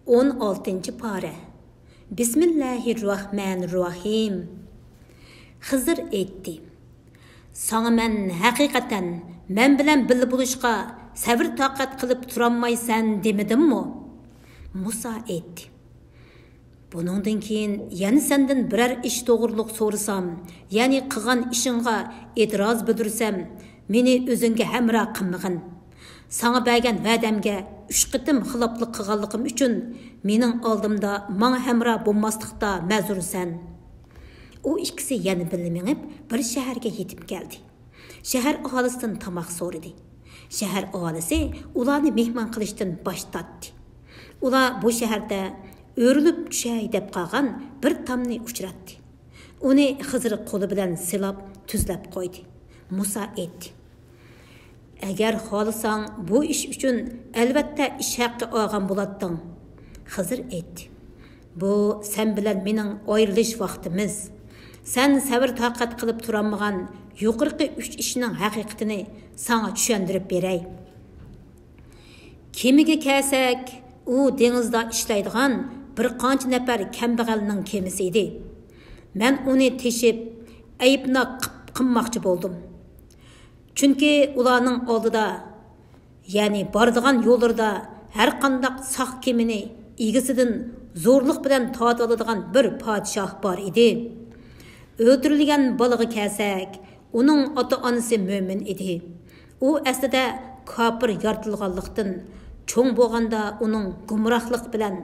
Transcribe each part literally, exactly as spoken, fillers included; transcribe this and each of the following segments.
ئون ئالتىنچى پارە. بىسمىللاھىرراھمانىرراھىم. خىزىر ئېيتتى: ساڭا مەن ھەقىقەتەن مەن بىلەن بىللە بولۇشقا سەۋر-تاقەت قىلىپ تۇرالمايسەن دېمىدىممۇ؟ مۇسا ئېيتتى: بۇنىڭدىن كېيىن يەنە سەندىن بىرەر ئىش توغرۇلۇق سورىسام، يەنى قىلغان ئىشىڭغا ئېتىراز بىلدۈرسەم، مېنى ئۆزۈڭگە ھەمراھ قىلمىغىن. ساڭا بەرگەن ۋەدەمگە ئۈچ قېتىم خىلاپلىق قىلغانلىقىم ئۈچۈن مېنىڭ ئالدىمدا ماڭا ھەمراھ بولماسلىقتا مەزۇرسەن. ئۇ ئىككىسى يەنە بىللە مېڭىپ، بىر شەھەرگە يېتىپ كەلدى. شەھەر ئاھالىسىدىن تاماق سورىدى. شەھەر ئاھالىسى ئۇلارنى مېھمان قىلىشتىن باش تارتتى. ئۇلار بۇ شەھەردە ئۆرۈلۈپ چۈشەي دەپ قالغان بىر تامنى ئۇچراتتى. ئۇنى خىزىر قولى بىلەن سىلاپ، تۈزلەپ قويدى. مۇسا ئېيتتى: ئەگەر خالىساڭ، بۇ ئىش ئۈچۈن ئەلۋەتتە ئىش ھەققى ئالغان بولاتتىڭ. خىزىر ئېيتتى: بۇ سەن بىلەن مېنىڭ ئايرىلىش ۋاقتىمىز. سەن سەۋر-تاقەت قىلىپ تۇرالمىغان يۇقىرىقى ئۈچ ئىشنىڭ ھەقىقىتىنى ساڭا چۈشەندۈرۈپ بېرەي. كېمىگە كەلسەك، ئۇ دېڭىزدا ئىشلەيدىغان بىر قانچە نەپەر كەمبەغەلنىڭ كېمىسى ئىدى. مەن ئۇنى تېشىپ، ئەيىبناك قىپ-، قىلماقچى بولدۇم. چۈنكى ئۇلارنىڭ ئالدىدا، يەنى بارىدىغان يوللىرىدا ھەرقانداق ساق كېمىنى ئىگىسىدىن زورلۇق بىلەن تارتىۋالىدىغان بىر پادىشاھ بار ئىدى. ئۆلتۈرۈلگەن بالىغا كەلسەك، ئۇنىڭ ئاتا-ئانىسى مۆمىن ئىدى. ئۇ ئەسلىدە كاپىر يارىتىلغانلىقتىن، چوڭ بولغاندا ئۇنىڭ گۇمراھلىق بىلەن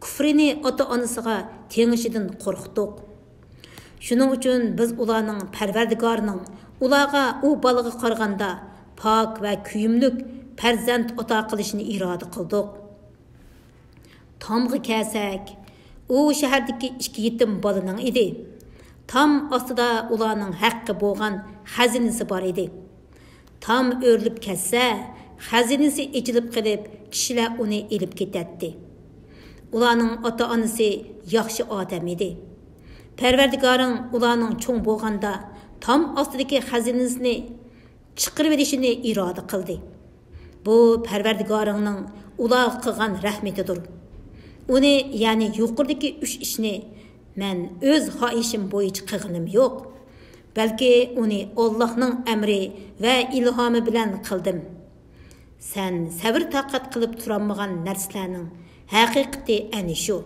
كۇفرىنى ئاتا-ئانىسىغا تېڭىشىدىن قورقتۇق. شۇنىڭ ئۈچۈن بىز ئۇلارنىڭ پەرۋەردىگارىنىڭ ئۇلارغا ئۇ بالىغا قارىغاندا پاك ۋە كۆيۈملۈك پەرزەنت ئاتا قىلىشىنى ئىرادە قىلدۇق. تامغا كەلسەك، ئۇ شەھەردىكى ئىككى يېتىم بالىنىڭ ئىدى. تام ئاستىدا ئۇلارنىڭ ھەققى بولغان خەزىنىسى بار ئىدى. تام ئۆرۈلۈپ كەتسە، خەزىنىسى ئېچىلىپ قېلىپ، كىشىلەر ئۇنى ئېلىپ كېتەتتى. ئۇلارنىڭ ئاتا-ئانىسى ياخشى ئادەم ئىدى. پەرۋەردىگارىڭ ئۇلارنىڭ چوڭ بولغاندا تام ئاستىدىكى خەزىنىسىنى چىقىرىۋېلىشىنى ئىرادە قىلدى. بۇ پەرۋەردىگارىڭنىڭ ئۇلارغا قىلغان رەھمىتىدۇر. ئۇنى، يەنى يۇقىرىدىكى ئۈچ ئىشنى مەن ئۆز خاھىشىم بويىچە قىلغىنىم يوق، بەلكى ئۇنى ئاللاھنىڭ ئەمرى ۋە ئىلھامى بىلەن قىلدىم. سەن سەۋر-تاقەت قىلىپ تۇرالمىغان نەرسىلەرنىڭ ھەقىقىتى ئەنە شۇ.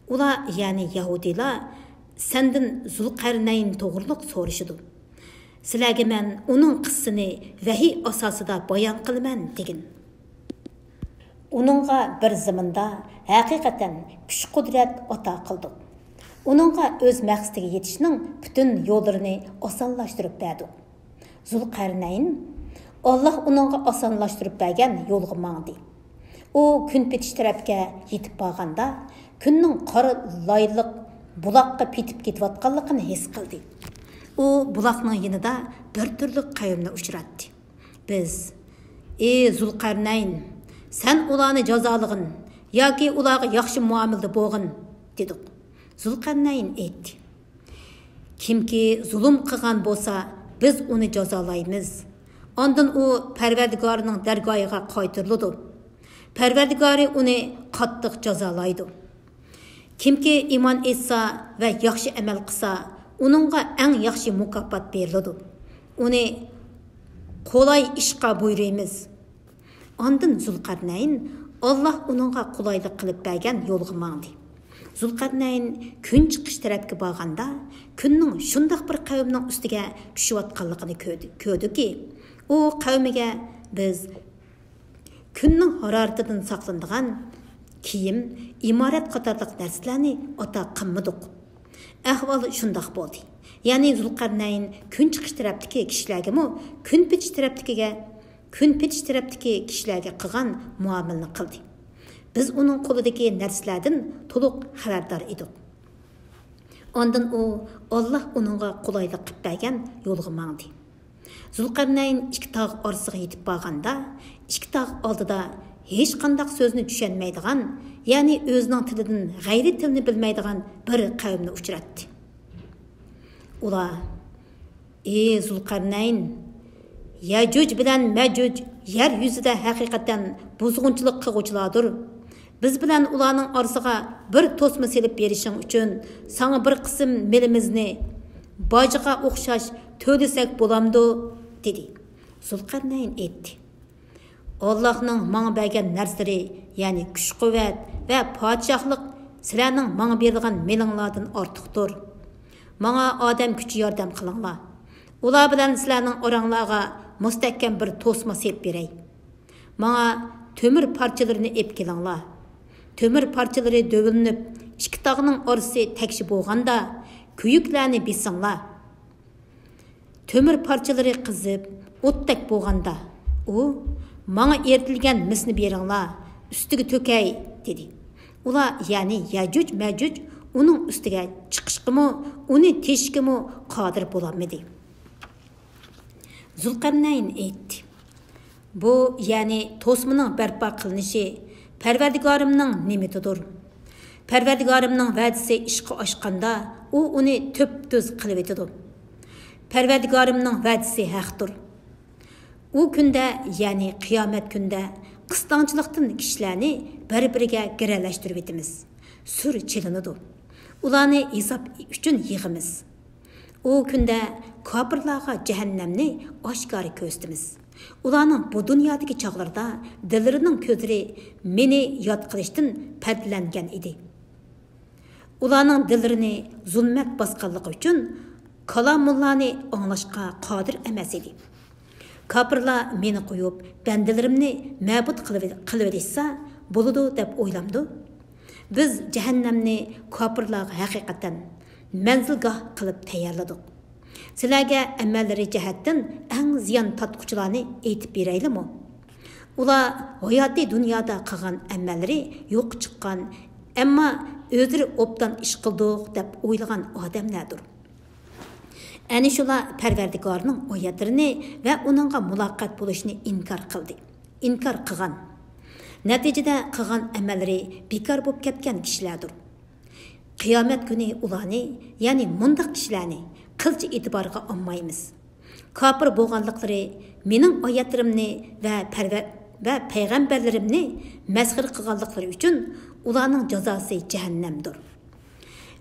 ئۇلار، يەنى يەھۇدىيلار، سەندىن زۇلقەرنەين توغرۇلۇق سورىشىدۇ. سىلەرگە مەن ئۇنىڭ قىسسىسىنى ۋەھىي ئاساسىدا بايان قىلىمەن، دېگىن. ئۇنىڭغا بىر زېمىندا ھەقىقەتەن كۈچ-قۇدرەت ئاتا قىلدۇق. ئۇنىڭغا ئۆز مەقسىتىگە يېتىشنىڭ پۈتۈن يوللىرىنى ئاسانلاشتۇرۇپ بەردۇق. زۇلقەرنەين، ئاللاھ ئۇنىڭغا ئاسانلاشتۇرۇپ بەرگەن يولغا ماڭدى. ئۇ كۈن پېتىش تەرەپكە يېتىپ بارغاندا، كۈننىڭ قارا لايلىق بۇلاققا پېتىپ كېتىۋاتقانلىقىنى ھېس قىلدى. ئۇ بۇلاقنىڭ يېنىدا بىر تۈرلۈك قەۋمنى ئۇچراتتى. بىز: «ئى زۇلقەرنەين، سەن ئۇلارنى جازالىغىن ياكى ئۇلارغا ياخشى مۇئامىلىدە بولغىن» دېدۇق. زۇلقەرنەين ئېيتتى: «كىمكى زۇلۇم قىلغان بولسا، بىز ئۇنى جازالايمىز. ئاندىن ئۇ پەرۋەردىگارىنىڭ دەرگاھىغا قايتۇرۇلىدۇ. پەرۋەردىگارى ئۇنى قاتتىق جازالايدۇ. كىمكى ئىمان ئېيتسا ۋە ياخشى ئەمەل قىلسا، ئۇنىڭغا ئەڭ ياخشى مۇكاپات بېرىلىدۇ. ئۇنى قولاي ئىشقا بۇيرۇيمىز.» ئاندىن زۇلقەرنەين ئاللاھ ئۇنىڭغا قولايلىق قىلىپ بەرگەن يولغا ماڭدى. زۇلقەرنەين كۈن چىقىش تەرەپكە بارغاندا، كۈننىڭ شۇنداق بىر قەۋمنىڭ ئۈستىگە چۈشۈۋاتقانلىقىنى كۆردى-، كۆردۈكى، ئۇ قەۋمىگە: «بىز كۈننىڭ ھارارىتىدىن ساقلىنىدىغان كىيىم، ئىمارەت قاتارلىق نەرسىلەرنى ئاتا قىلمىدۇق.» ئەھۋال شۇنداق بولدى. يەنى زۇلقەرنەين كۈن چىقىش تەرەپتىكى كىشىلەرگىمۇ كۈن پېتىش تەرەپتىكىگە، كۈن پېتىش تەرەپتىكى كىشىلەرگە قىلغان مۇئامىلىنى قىلدى. بىز ئۇنىڭ قولىدىكى نەرسىلەردىن تولۇق خەۋەردار ئىدۇق. ئاندىن ئۇ ئاللاھ ئۇنىڭغا قولايلىق قىلىپ بەرگەن يولغا ماڭدى. زۇلقەرنەين ئىككى تاغ ئارىسىغا يېتىپ بارغاندا، ئىككى تاغ ئالدىدا ھېچقانداق سۆزنى چۈشەنمەيدىغان، يەنى ئۆزىنىڭ تىلىدىن غەيرىي تىلنى بىلمەيدىغان بىر قەۋمنى ئۇچراتتى. ئۇلار: «ئى زۇلقەرنەين، يەجۇج بىلەن مەجۇج يەر يۈزىدە ھەقىقەتەن بۇزغۇنچىلىق قىلغۇچىلاردۇر. بىز بىلەن ئۇلارنىڭ ئارىسىغا بىر توسما سېلىپ بېرىشىڭ ئۈچۈن ساڭا بىر قىسىم مېلىمىزنى باجغا ئوخشاش تۆلىسەك بولامدۇ؟ دېدى. زۇلقەرنەين ئېيتتى: ئاللاھنىڭ ماڭا بەرگەن نەرسىلىرى، يەنى كۈچ-قۇۋۋەت ۋە پادىشاھلىق سىلەرنىڭ ماڭا بېرىدىغان مېلىڭلاردىن ئارتۇقتۇر. ماڭا ئادەم كۈچى ياردەم قىلىڭلار. ئۇلار بىلەن سىلەرنىڭ ئاراڭلارغا مۇستەھكەم بىر توسما سېلىپ بېرەي. ماڭا تۆمۈر پارچىلىرىنى ئېلىپ كېلىڭلار. تۆمۈر پارچىلىرى دۆۋىلىنىپ، ئىككى تاغنىڭ ئارىسى تەكشى بولغاندا، كۆيۈكلەرنى بېسىڭلار. تۆمۈر پارچىلىرى قىزىپ، ئوتتەك بولغاندا، ئۇ: «ماڭا ئېرىتىلگەن مىسنى بېرىڭلار، ئۈستىگە تۆكەي» دېدى. ئۇلار، يەنى يەجۈج مەجۈج ئۇنىڭ ئۈستىگە چىقىشقىمۇ، ئۇنى تېشىشقىمۇ قادىر بولالمىدى. زۇلقەرنەين ئېيتتى: بۇ، يەنى توسمىنىڭ بەرپا قىلىنىشى پەرۋەردىگارىمنىڭ نېمىتىدۇر. پەرۋەردىگارىمنىڭ ۋەدىسى ئىشقا ئاشقاندا، ئۇ ئۇنى تۈپتۈز قىلىۋېتىدۇ. پەرۋەردىگارىمنىڭ ۋەدىسى ھەقتۇر. ئۇ كۈندە، يەنى قىيامەت كۈندە قىستاڭچىلىقتىن كىشىلەرنى بىر-بىرىگە گىرەلەشتۈرۈۋېتىمىز. سۈر چېلىنىدۇ. ئۇلارنى ھېساب ئۈچۈن يىغىمىز. ئۇ كۈندە كاپىرلارغا جەھەننەمنى ئاشكارا كۆرسىتىمىز. ئۇلارنىڭ بۇ دۇنيادىكى چاغلىرىدا دىللىرىنىڭ كۆزلىرى مېنى ياد قىلىشتىن پەردىلەنگەن ئىدى. ئۇلارنىڭ دىللىرىنى زۇلمەت باسقانلىقى ئۈچۈن كالامۇللانى ئاڭلاشقا قادىر ئەمەس ئىدى. كاپىرلار مېنى قويۇپ، بەندىلىرىمنى مەبۇد قىلىۋ-، قىلىۋېلىشسا بولىدۇ دەپ ئويلامدۇ؟ بىز جەھەننەمنى كاپىرلارغا ھەقىقەتەن مەنزىلگاھ قىلىپ تەييارلىدۇق. سىلەرگە ئەمەللىرى جەھەتتىن ئەڭ زىيان تارتقۇچىلارنى ئېيتىپ بېرەيلىمۇ؟ ئۇلار ھاياتىي دۇنيادا قىلغان ئەمەللىرى يوققا چىققان، ئەمما ئۆزلىرى ئوبدان ئىش قىلدۇق دەپ ئويلىغان ئادەملەردۇر. ئەنە شۇلار پەرۋەردىگارنىڭ ئايەتلىرىنى ۋە ئۇنىڭغا مۇلاقات بولۇشنى ئىنكار قىلدى، ئىنكار قىلغان. نەتىجىدە قىلغان ئەمەللىرى بىكار بولۇپ كەتكەن كىشىلەردۇر. قىيامەت كۈنى ئۇلارنى، يەنى مۇنداق كىشىلەرنى قىلچە ئېتىبارغا ئالمايمىز. كاپىر بولغانلىقلىرى، مېنىڭ ئايەتلىرىمنى ۋە پەرۋە-، ۋە پەيغەمبەرلىرىمنى مەسخىرە قىلغانلىقلىرى ئۈچۈن ئۇلارنىڭ جازاسى جەھەننەمدۇر.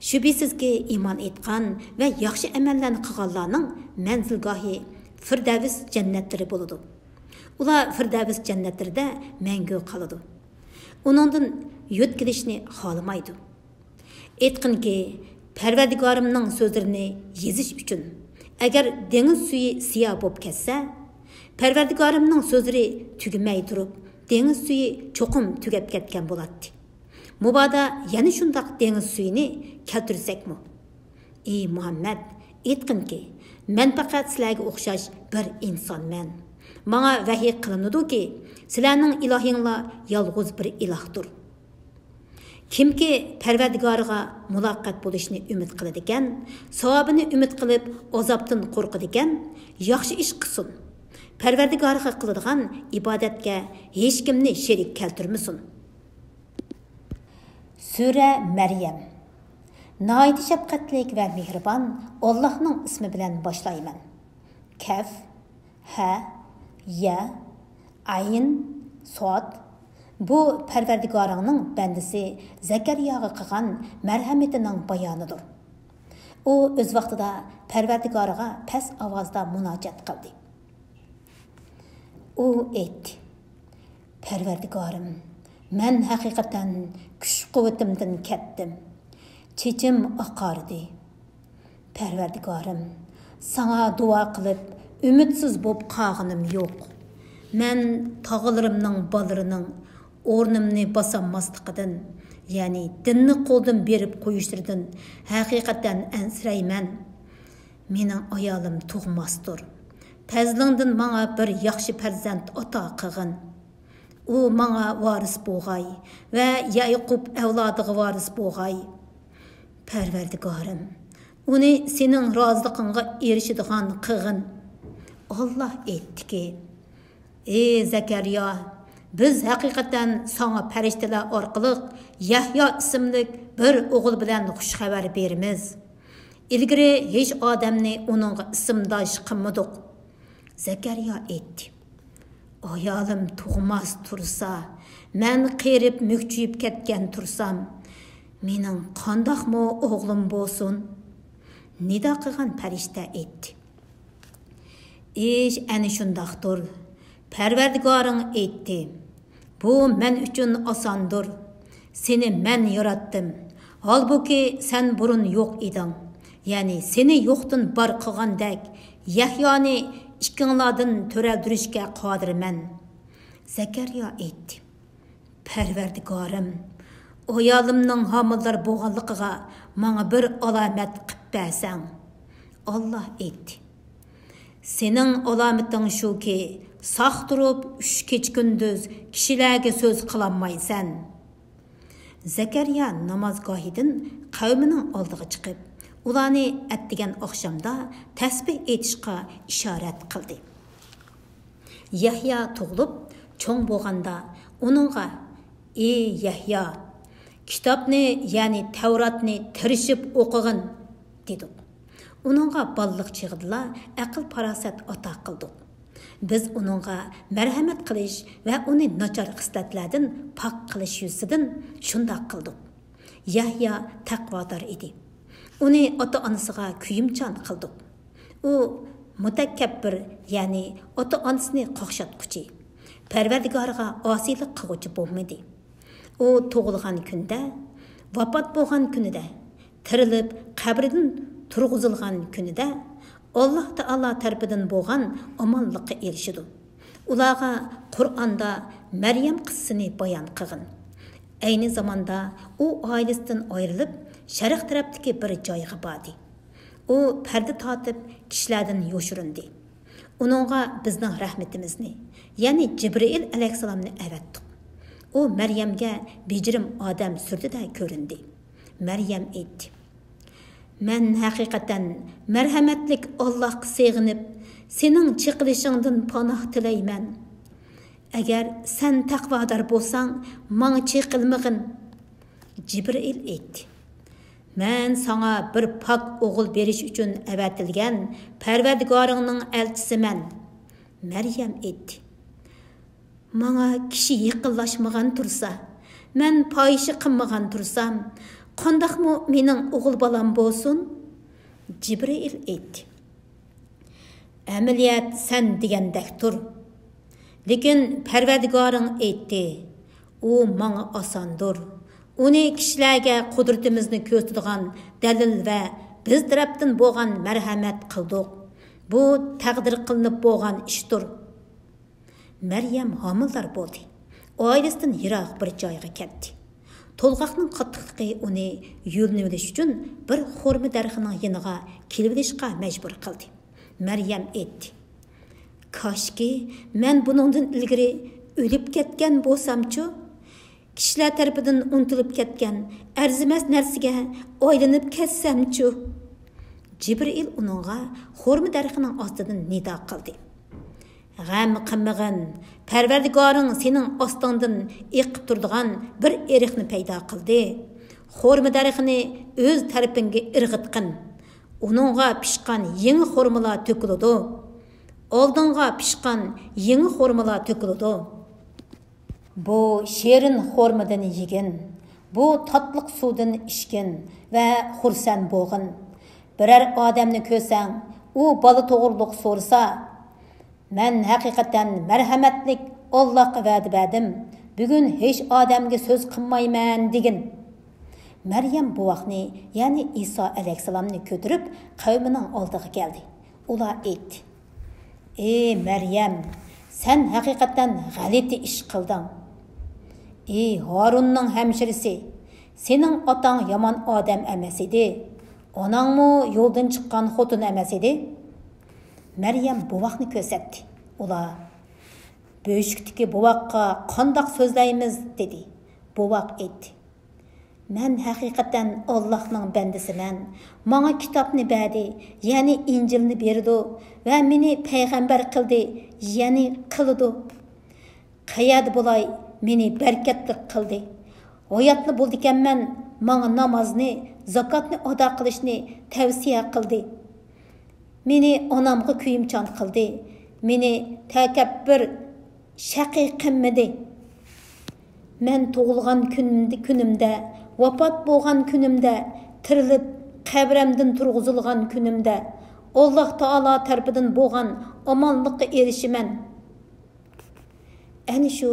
شۈبھىسىزكى، ئىمان ئېيتقان ۋە ياخشى ئەمەللەرنى قىلغانلارنىڭ مەنزىلگاھى فىردەۋس جەننەتلىرى بولىدۇ. ئۇلار فىردەۋس جەننەتلىرىدە مەڭگۈ قالىدۇ. ئۇنىڭدىن يۆتكىلىشنى خالىمايدۇ. ئېيتقىنكى، پەرۋەردىگارىمنىڭ سۆزلىرىنى يېزىش ئۈچۈن، ئەگەر دېڭىز سۈيى سىيا بولۇپ كەتسە، پەرۋەردىگارىمنىڭ سۆزلىرى تۈگىمەي تۇرۇپ، دېڭىز سۈيى چوقۇم تۈگەپ كەتكەن بولاتتى. مۇبادا يەنە شۇنداق دېڭىز سۈيىنى كەلتۈرسەكمۇ؟ ئى مۇھەممەد، ئېيتقىنكى، مەن پەقەت سىلەرگە ئوخشاش بىر ئىنسانمەن. ماڭا ۋەھىي قىلىنىدۇكى، سىلەرنىڭ ئىلاھىڭلار يالغۇز بىر ئىلاھتۇر. كىمكى پەرۋەردىگارىغا مۇلاقات بولۇشنى ئۈمىد قىلىدىكەن، ساۋابىنى ئۈمىد قىلىپ، ئازابتىن قورقىدىكەن، ياخشى ئىش قىلسۇن. پەرۋەردىگارىغا قىلىدىغان ئىبادەتكە ھېچكىمنى شېرىك كەلتۈرمىسۇن. سۈرە مەريەم. ناھايىتى شەپقەتلىك ۋە مېھرىبان ئاللاھنىڭ ئىسمى بىلەن باشلايمەن. كەف، ھە، يە، ئەين، ساد. بۇ پەرۋەردىگارىڭنىڭ بەندىسى زەكەرىياغا قىلغان مەرھەمىتىنىڭ بايانىدۇر. ئۇ ئۆز ۋاقتىدا پەرۋەردىگارىغا پەس ئاۋازدا مۇناجات قىلدى. ئۇ ئېيتتى: پەرۋەردىگارىم، مەن ھەقىقەتەن كۈچ-قۇۋۋىتىمدىن كەتتىم. چېچىم ئاقاردى. پەرۋەردىگارىم، ساڭا دۇئا قىلىپ، ئۈمىدسىز بولۇپ قالغىنىم يوق. مەن تاغىلىرىمنىڭ بالىلىرىنىڭ ئورنۇمنى باسالماسلىقىدىن، يەنى دىننى قولدىن بېرىپ قويۇشلىرىدىن ھەقىقەتەن ئەنسىرەيمەن. مېنىڭ ئايالىم تۇغماستۇر. پەزلىڭدىن ماڭا بىر ياخشى پەرزەنت ئاتا قىلغىن. ئۇ ماڭا ۋارىس بولغاي ۋە يەئقۇب ئەۋلادىغا ۋارىس بولغاي. پەرۋەردىگارىم، ئۇنى سېنىڭ رازىلىقىڭغا ئېرىشىدىغان قىلغىن. ئاللاھ ئېيتتىكى، ئى زەكەرىيا، بىز ھەقىقەتەن ساڭا پەرىشتىلەر ئارقىلىق يەھيا ئىسىملىك بىر ئوغۇل بىلەن خۇش خەۋەر بېرىمىز. ئىلگىرى ھېچ ئادەمنى ئۇنىڭغا ئىسىمداش قىلمىدۇق. زەكەرىيا ئېيتتى، ئايالىم تۇغماس تۇرسا، مەن قېرىپ مۈكچىيىپ كەتكەن تۇرسام، مېنىڭ قانداقمۇ ئوغلۇم بولسۇن؟ نىدا قىلغان پەرىشتە ئېيتتى. ئىش ئەنە شۇنداقتۇر. پەرۋەردىگارىڭ ئېيتتى، بۇ مەن ئۈچۈن ئاساندۇر. سېنى مەن ياراتتىم. ھالبۇكى، سەن بۇرۇن يوق ئىدىڭ. يەنى سېنى يوقتىن بار قىلغاندەك، يەھيانى ئىككىڭلاردىن تۆرەلدۈرۈشكە قادىرمەن. زەكەرىيا ئېيتتى، پەرۋەردىگارىم، ئايالىمنىڭ ھامىلىدار بولغانلىقىغا ماڭا بىر ئالامەت قىپ بەرسەڭ. ئاللا ئېيتتى، سېنىڭ ئالامىتىڭ شۇكى، ساق تۇرۇپ، ئۈچ كېچە-كۈندۈز كىشىلەرگە سۆز قىلالمايسەن. زەكەرىيا نامازگاھىدىن قەۋمىنىڭ ئالدىغا چىقىپ، ئۇلارنى ئەتىگەن ئاخشامدا تەسبىھ ئېيتىشقا ئىشارەت قىلدى. يەھيا تۇغۇلۇپ چوڭ بولغاندا، ئۇنىڭغا، ئى يەھيا، كىتابنى، يەنى تەۋراتنى تىرىشىپ ئوقۇغىن، دېدۇق. ئۇنىڭغا بالىلىق چېغىدىلا ئەقىل-پاراسەت ئاتا قىلدۇق. بىز ئۇنىڭغا مەرھەمەت قىلىش ۋە ئۇنى ناچار خىسلەتلەردىن پاك قىلىش يۈزىسىدىن شۇنداق قىلدۇق. يەھيا تەقۋادار ئىدى. ئۇنى ئاتا-ئانىسىغا كۆيۈمچان قىلدۇق. ئۇ مۇتەكەببىر، يەنى ئاتا-ئانىسىنى قاقشاتقۇچى، پەرۋەردىگارىغا ئاسىيلىق قىلغۇچى بولمىدى. ئۇ تۇغۇلغان كۈندە، ۋاپات بولغان كۈنىدە، تىرىلىپ قەبرىدىن تۇرغۇزۇلغان كۈنىدە ئاللا تائالا تەرىپىدىن بولغان ئامانلىققا ئېرىشىدۇ. ئۇلارغا قۇرئاندا مەريەم قىسسىسىنى بايان قىلغىن. ئەينى زاماندا ئۇ ئائىلىسىدىن ئايرىلىپ، شەرق تەرەپتىكى بىر جايغا باردى. ئۇ پەردە تارتىپ، كىشىلەردىن يوشۇرۇندى. ئۇنىڭغا بىزنىڭ رەھمىتىمىزنى، يەنى جىبرىئىل ئەلەيھىسسالامنى ئەۋەتتۇق. ئۇ مەريەمگە بېجىرىم ئادەم سۈرىتىدە كۆرۈندى. مەريەم ئېيتتى، مەن ھەقىقەتەن مەرھەمەتلىك ئاللاھقا سېغىنىپ، سېنىڭ چېقىلىشىڭدىن پاناھ تىلەيمەن. ئەگەر سەن تەقۋادار بولساڭ، ماڭا چېقىلمىغىن. جىبرىئىل ئېيتتى، مەن ساڭا بىر پاك ئوغۇل بېرىش ئۈچۈن ئەۋەتىلگەن پەرۋەردىگارىڭنىڭ ئەلچىسىمەن. مەريەم ئېيتتى، ماڭا كىشى يېقىنلاشمىغان تۇرسا، مەن پاھىشە قىلمىغان تۇرسام، قانداقمۇ مېنىڭ ئوغۇل بالام بولسۇن؟ جىبرىئىل ئېيتتى، ئەمەلىيەت سەن دېگەندەكتۇر. لېكىن پەرۋەردىگارىڭ ئېيتتى، ئۇ ماڭا ئاساندۇر. ئۇنى كىشىلەرگە قۇدرىتىمىزنى كۆرسىتىدىغان دەلىل ۋە بىز تەرەپتىن بولغان مەرھەمەت قىلدۇق. بۇ تەقدىر قىلىنىپ بولغان ئىشتۇر. مەريەم ھامىلىدار بولدى. ئائىلىسىدىن يىراق بىر جايغا كەتتى. تولغاقنىڭ قاتتىقلىقى ئۇنى يۆلىنىۋېلىش ئۈچۈن بىر خورما دەرىخىنىڭ يېنىغا كېلىۋېلىشقا مەجبۇر قىلدى. مەريەم ئېيتتى، كاشكى، مەن بۇنىڭدىن ئىلگىرى ئۆلۈپ كەتكەن بولسامچۇ؟ كىشىلەر تەرىپىدىن ئۇنتۇلۇپ كەتكەن ئەرزىمەس نەرسىگە ئايلىنىپ كەتسەمچۇ؟ جىبرىئىل ئۇنىڭغا خورما دەرىخىنىڭ ئاستىدىن نىدا قىلدى، غەم قىلمىغىن، پەرۋەردىگارىڭ سېنىڭ ئاستىڭدىن ئېقىپ تۇرىدىغان بىر ئېرىقنى پەيدا قىلدى. خورما دەرىخىنى ئۆز تەرىپىڭگە ئىرغىتقىن. ئۇنىڭغا پىشقان يېڭى خورمىلار تۆكۈلىدۇ. ئالدىڭغا پىشقان يېڭى خورمىلار تۆكۈلىدۇ. بۇ شېرىن خورمىدىن يېگىن، بۇ تاتلىق سۇدىن ئىچكىن ۋە خۇرسەن بولغىن. بىرەر ئادەمنى كۆرسەڭ، ئۇ بالا توغرۇلۇق سورىسا، مەن ھەقىقەتەن مەرھەمەتلىك ئاللاھقا ۋەدە بەردىم، بۈگۈن ھېچ ئادەمگە سۆز قىلمايمەن دېگىن. مەريەم بوۋاقنى، يەنى ئىسا ئەلەيھىسسالامنى كۆتۈرۈپ قەۋمىنىڭ ئالدىغا كەلدى. ئۇلار ئېيتتى، ئى مەريەم، سەن ھەقىقەتەن غەلىتە ئىش قىلدىڭ. ئى ھارۇننىڭ ھەمشىرىسى، سېنىڭ ئاتاڭ يامان ئادەم ئەمەس ئىدى، ئاناڭمۇ يولدىن چىققان خوتۇن ئەمەس ئىدى. مەريەم بوۋاقنى كۆرسەتتى. ئۇلار، بۆشۈكتىكى بوۋاققا قانداق سۆزلەيمىز؟ دېدى. بوۋاق ئېيتتى، مەن ھەقىقەتەن ئاللاھنىڭ بەندىسىمەن. ماڭا كىتابنى بەردى، يەنى ئىنجىلنى بېرىدۇ ۋە مېنى پەيغەمبەر قىلدى، يەنى قىلىدۇ. قەيەردە بولاي، مېنى بەرىكەتلىك قىلدى. ھاياتلا بولىدىكەنمەن، ماڭا نامازنى، زاكاتنى ئادا قىلىشنى تەۋسىيە قىلدى. مېنى ئانامغا كۆيۈمچان قىلدى. مېنى تەكەببۇر، شەقىي قىلمىدى. مەن تۇغۇلغان كۈنۈمدە، كۈنۈمدە، ۋاپات بولغان كۈنۈمدە، تىرىلىپ قەبرەمدىن تۇرغۇزۇلغان كۈنۈمدە، ئاللاھ تائالا تەرىپىدىن بولغان ئامانلىققا ئېرىشىمەن. ئەنە شۇ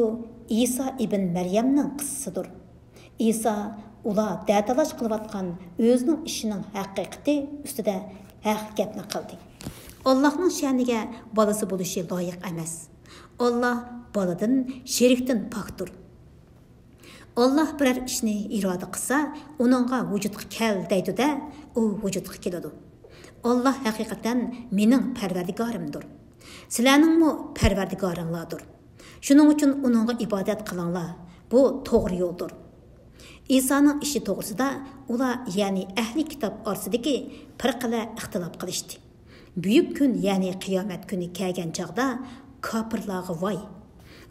ئىسا ئىبن مەريەمنىڭ قىسسىسىدۇر. ئىسا ئۇلار دەتالاش قىلىۋاتقان ئۆزىنىڭ ئىشىنىڭ ھەقىقىتى ئۈستىدە ھەق گەپنى قىلدى. ئاللاھنىڭ شەنىگە بالىسى بولۇشى لايىق ئەمەس. ئاللاھ بالىدىن، شېرىكتىن پاكتۇر. ئاللاھ بىرەر ئىشنى ئىرادە قىلسا، ئۇنىڭغا ۋۇجۇدقا كەل دەيدۇ-دە، ئۇ ۋۇجۇدقا كېلىدۇ. ئاللاھ ھەقىقەتەن مېنىڭ پەرۋەردىگارىمدۇر. سىلەرنىڭمۇ پەرۋەردىگارىڭلاردۇر. شۇنىڭ ئۈچۈن ئۇنىڭغا ئىبادەت قىلىڭلار. بۇ توغرا يولدۇر. ئىسانىڭ ئىشى توغرىسىدا ئۇلار، يەنى ئەھلى كىتاب ئارىسىدىكى پىرقىلەر ئىختىلاپ قىلىشتى. بۈيۈك كۈن، يەنى قىيامەت كۈنى كەلگەن چاغدا كاپىرلارغا ۋاي!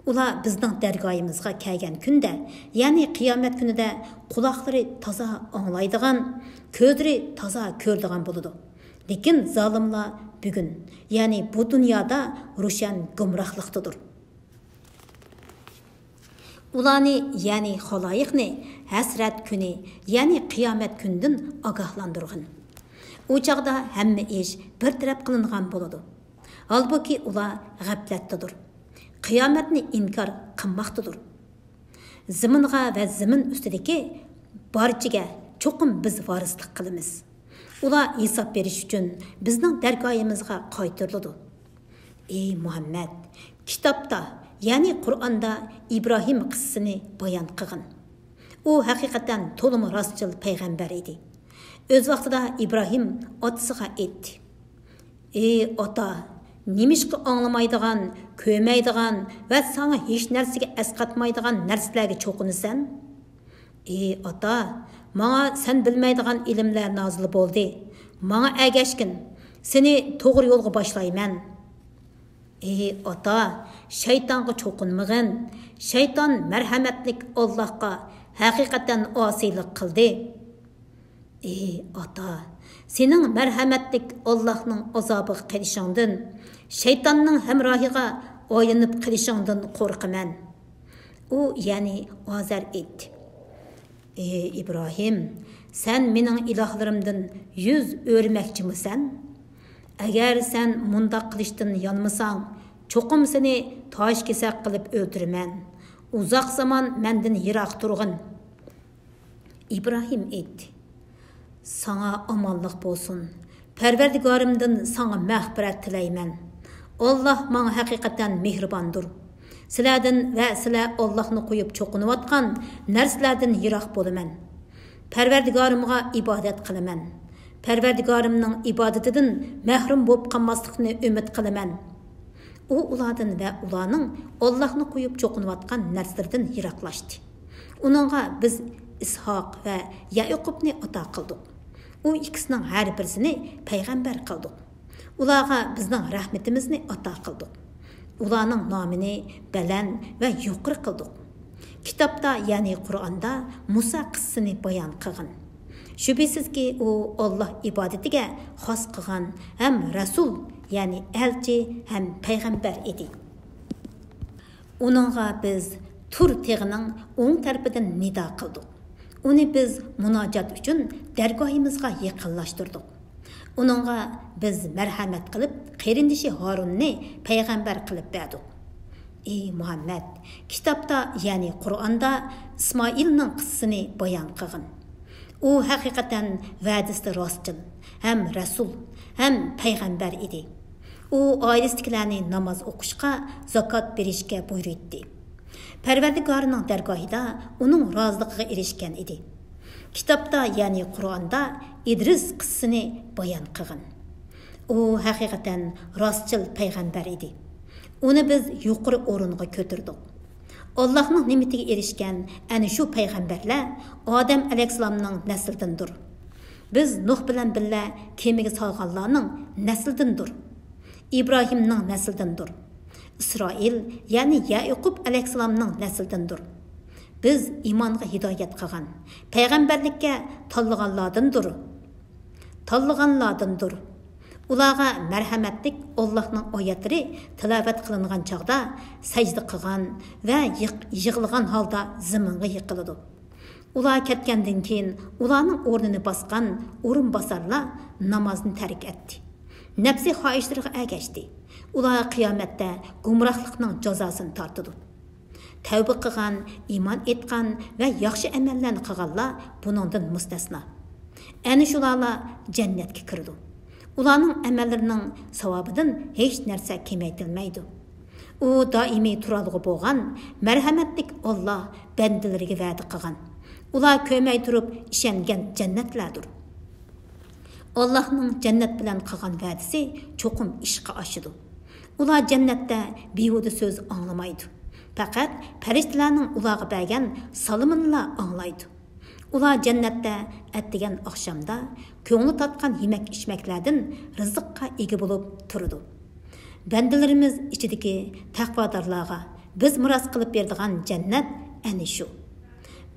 ئۇلار بىزنىڭ دەرگاھىمىزغا كەلگەن كۈندە، يەنى قىيامەت كۈنىدە قۇلاقلىرى تازا ئاڭلايدىغان، كۆزلىرى تازا كۆرىدىغان بولىدۇ. لېكىن زالىملار بۈگۈن، يەنى بۇ دۇنيادا روشەن گۇمراھلىقتىدۇر. ئۇلارنى، يەنى خالايىقنى ھەسرەت كۈنى، يەنى قىيامەت كۈنىدىن ئاگاھلاندۇرغىن. ئۇ چاغدا ھەممە ئىش بىر تەرەپ قىلىنغان بولىدۇ. ھالبۇكى، ئۇلار غەپلەتتىدۇر. قىيامەتنى ئىنكار قىلماقتىدۇر. زېمىنغا ۋە زېمىن ئۈستىدىكى بارچىگە چوقۇم بىز ۋارىسلىق قىلىمىز. ئۇلار ھېساب بېرىش ئۈچۈن بىزنىڭ دەرگاھىمىزغا قايتۇرۇلىدۇ. ئى مۇھەممەد، كىتابتا، يەنى قۇرئاندا ئىبراھىم قىسسىسىنى بايان قىلغىن. ئۇ ھەقىقەتەن تولىمۇ راستچىل پەيغەمبەر ئىدى. ئۆز ۋاقتىدا ئىبراھىم ئاتىسىغا ئېيتتى: ئى ئاتا، نېمىشقا ئاڭلىمايدىغان، كۆرمەيدىغان ۋە ساڭا ھېچ نەرسىگە ئەسقاتمايدىغان نەرسىلەرگە چوقۇنىسەن؟ ئى ئاتا، ماڭا سەن بىلمەيدىغان ئىلىملەر نازىل بولدى. ماڭا ئەگەشكىن، سېنى توغرا يولغا باشلايمەن. ئى ئاتا، شەيتانغا چوقۇنمىغىن. شەيتان مەرھەمەتلىك ئاللاھقا ھەقىقەتەن ئاسىيلىق قىلدى. ئى ئاتا، سېنىڭ مەرھەمەتلىك ئاللاھنىڭ ئازابىغا قېلىشىڭدىن، شەيتاننىڭ ھەمراھىغا ئايلىنىپ قېلىشىڭدىن قورقىمەن. ئۇ، يەنى ئازەر ئېيتتى: ئى ئىبراھىم، سەن مېنىڭ ئىلاھلىرىمدىن يۈز ئۆرۈمەكچىمۇسەن؟ ئەگەر سەن مۇنداق قىلىشتىن يانمىساڭ، چوقۇم سېنى تاش كېسەك قىلىپ ئۆلتۈرىمەن. ئۇزاق زامان مەندىن يىراق تۇرغىن. ئىبراھىم ئېيتتى: ساڭا ئامانلىق بولسۇن. پەرۋەردىگارىمدىن ساڭا مەغپىرەت تىلەيمەن. ئاللاھ ماڭا ھەقىقەتەن مېھرىباندۇر. سىلەردىن ۋە سىلەر ئاللاھنى قويۇپ چوقۇنۇۋاتقان نەرسىلەردىن يىراق بولىمەن. پەرۋەردىگارىمغا ئىبادەت قىلىمەن. پەرۋەردىگارىمنىڭ ئىبادىتىدىن مەھرۇم بولۇپ قالماسلىقنى ئۈمىد قىلىمەن. ئۇ ئۇلاردىن ۋە ئۇلارنىڭ ئاللاھنى قويۇپ چوقۇنۇۋاتقان نەرسىلىرىدىن يىراقلاشتى. ئۇنىڭغا بىز ئىسھاق ۋە يەئىقۇبنى ئاتا قىلدۇق. ئۇ ئىككىسىنىڭ ھەر بىرسىنى پەيغەمبەر قىلدۇق. ئۇلارغا بىزنىڭ رەھمىتىمىزنى ئاتا قىلدۇق. ئۇلارنىڭ نامىنى بەلەن ۋە يۇقىرى قىلدۇق. كىتابتا، يەنى قۇرئاندا مۇسا قىسسىسىنى بايان قىلغىن. شۈبھىسىزكى، ئۇ ئاللاھ ئىبادىتىگە خاس قىلغان ھەم رەسۇل، يەنى ئەلچى ھەم پەيغەمبەر ئىدى. ئۇنىڭغا بىز تۇر تېغىنىڭ ئوڭ تەرىپىدىن نىدا قىلدۇق. ئۇنى بىز مۇناجات ئۈچۈن دەرگاھىمىزغا يېقىنلاشتۇردۇق. ئۇنىڭغا بىز مەرھەمەت قىلىپ، قېرىندىشى ھارۇننى پەيغەمبەر قىلىپ بەردۇق. ئى مۇھەممەد، كىتابتا، يەنى قۇرئاندا ئىسمائىلنىڭ قىسسىسىنى بايان قىلغىن. ئۇ ھەقىقەتەن ۋەدىسىدە راستچىل، ھەم رەسۇل، ھەم پەيغەمبەر ئىدى. ئۇ ئائىلىسىدىكىلەرنى ناماز ئوقۇشقا، زاكات بېرىشكە بۇيرۇيتتى. پەرۋەردىگارىنىڭ دەرگاھىدا ئۇنىڭ رازىلىقىغا ئېرىشكەن ئىدى. كىتابتا، يەنى قۇرئاندا ئىدرىس قىسسىسىنى بايان قىلغىن. ئۇ ھەقىقەتەن راستچىل پەيغەمبەر ئىدى. ئۇنى بىز يۇقىرى ئورۇنغا كۆتۈردۇق. ئاللاھنىڭ نېمىتىگە ئېرىشكەن ئەنە شۇ پەيغەمبەرلەر ئادەم ئەلەيھىسسالامنىڭ نەسلىدىندۇر. بىز نۇھ بىلەن بىللە كېمىگە سالغانلارنىڭ نەسلىدىندۇر. ئىبراھىمنىڭ نەسلىدىندۇر. ئىسرائىل، يەنى يەئىقۇب ئەلەيھىسسالامنىڭ نەسلىدىندۇر. بىز ئىمانغا ھىدايەت قىلغان، پەيغەمبەرلىككە تاللىغانلاردىندۇر. تاللىغانلاردىندۇر. ئۇلارغا مەرھەمەتلىك ئاللاھنىڭ ئايەتلىرى تىلاۋەت قىلىنغان چاغدا سەجدە قىلغان ۋە يىق-، يىغلىغان ھالدا زېمىنغا يىقىلىدۇ. ئۇلار كەتكەندىن كېيىن ئۇلارنىڭ ئورنىنى باسقان ئورۇنباسارلار نامازنى تەرك ئەتتى. نەپسىي خاھىشلىرىغا ئەگەشتى. ئۇلار قىيامەتتە گۇمراھلىقنىڭ جازاسىنى تارتىدۇ. تەۋبە قىلغان، ئىمان ئېيتقان ۋە ياخشى ئەمەللەرنى قىلغانلار بۇنىڭدىن مۇستەسنا. ئەنە شۇلارلا جەننەتكە كىرىدۇ. ئۇلارنىڭ ئەمەللىرىنىڭ ساۋابىدىن ھېچ نەرسە كېمەيتىلمەيدۇ. ئۇ دائىمىي تۇرالغۇ بولغان مەرھەمەتلىك ئاللا بەندىلىرىگە ۋەدە قىلغان، ئۇلار كۆرمەي تۇرۇپ ئىشەنگەن جەننەتلەردۇر. ئاللاھنىڭ جەننەت بىلەن قىلغان ۋەدىسى چوقۇم ئىشقا ئاشىدۇ. ئۇلار جەننەتتە بىھۇدە سۆز ئاڭلىمايدۇ. پەقەت پەرىشتىلەرنىڭ ئۇلارغا بەرگەن سالىمىنىلا ئاڭلايدۇ. ئۇلار جەننەتتە ئەتىگەن ئاخشامدا كۆڭلى تارتقان يېمەك-ئىچمەكلەردىن رىزىققا ئىگە بولۇپ تۇرىدۇ. بەندىلىرىمىز ئىچىدىكى تەقۋادارلارغا بىز مىراس قىلىپ بېرىدىغان جەننەت ئەنە شۇ.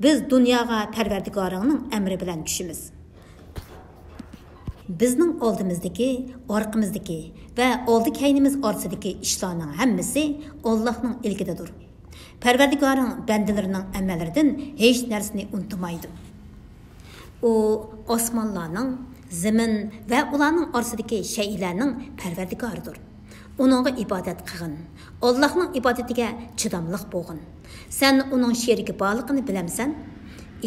بىز دۇنياغا پەرۋەردىگارىڭنىڭ ئەمرى بىلەن چۈشىمىز. بىزنىڭ ئالدىمىزدىكى، ئارقىمىزدىكى ۋە ئالدى كەينىمىز ئارىسىدىكى ئىشلارنىڭ ھەممىسى ئاللاھنىڭ ئىلكىدىدۇر. پەرۋەردىگارىڭ بەندىلىرىنىڭ ئەمەللىرىدىن ھېچ نەرسىنى ئۇنتۇمايدۇ. ئۇ ئاسمانلارنىڭ، زېمىن ۋە ئۇلارنىڭ ئارىسىدىكى شەيئىلەرنىڭ پەرۋەردىگارىدۇر. ئۇنىڭغا ئىبادەت قىلغىن. ئاللاھنىڭ ئىبادىتىگە چىداملىق بولغىن. سەن ئۇنىڭ شېرىكى بارلىقىنى بىلەمسەن؟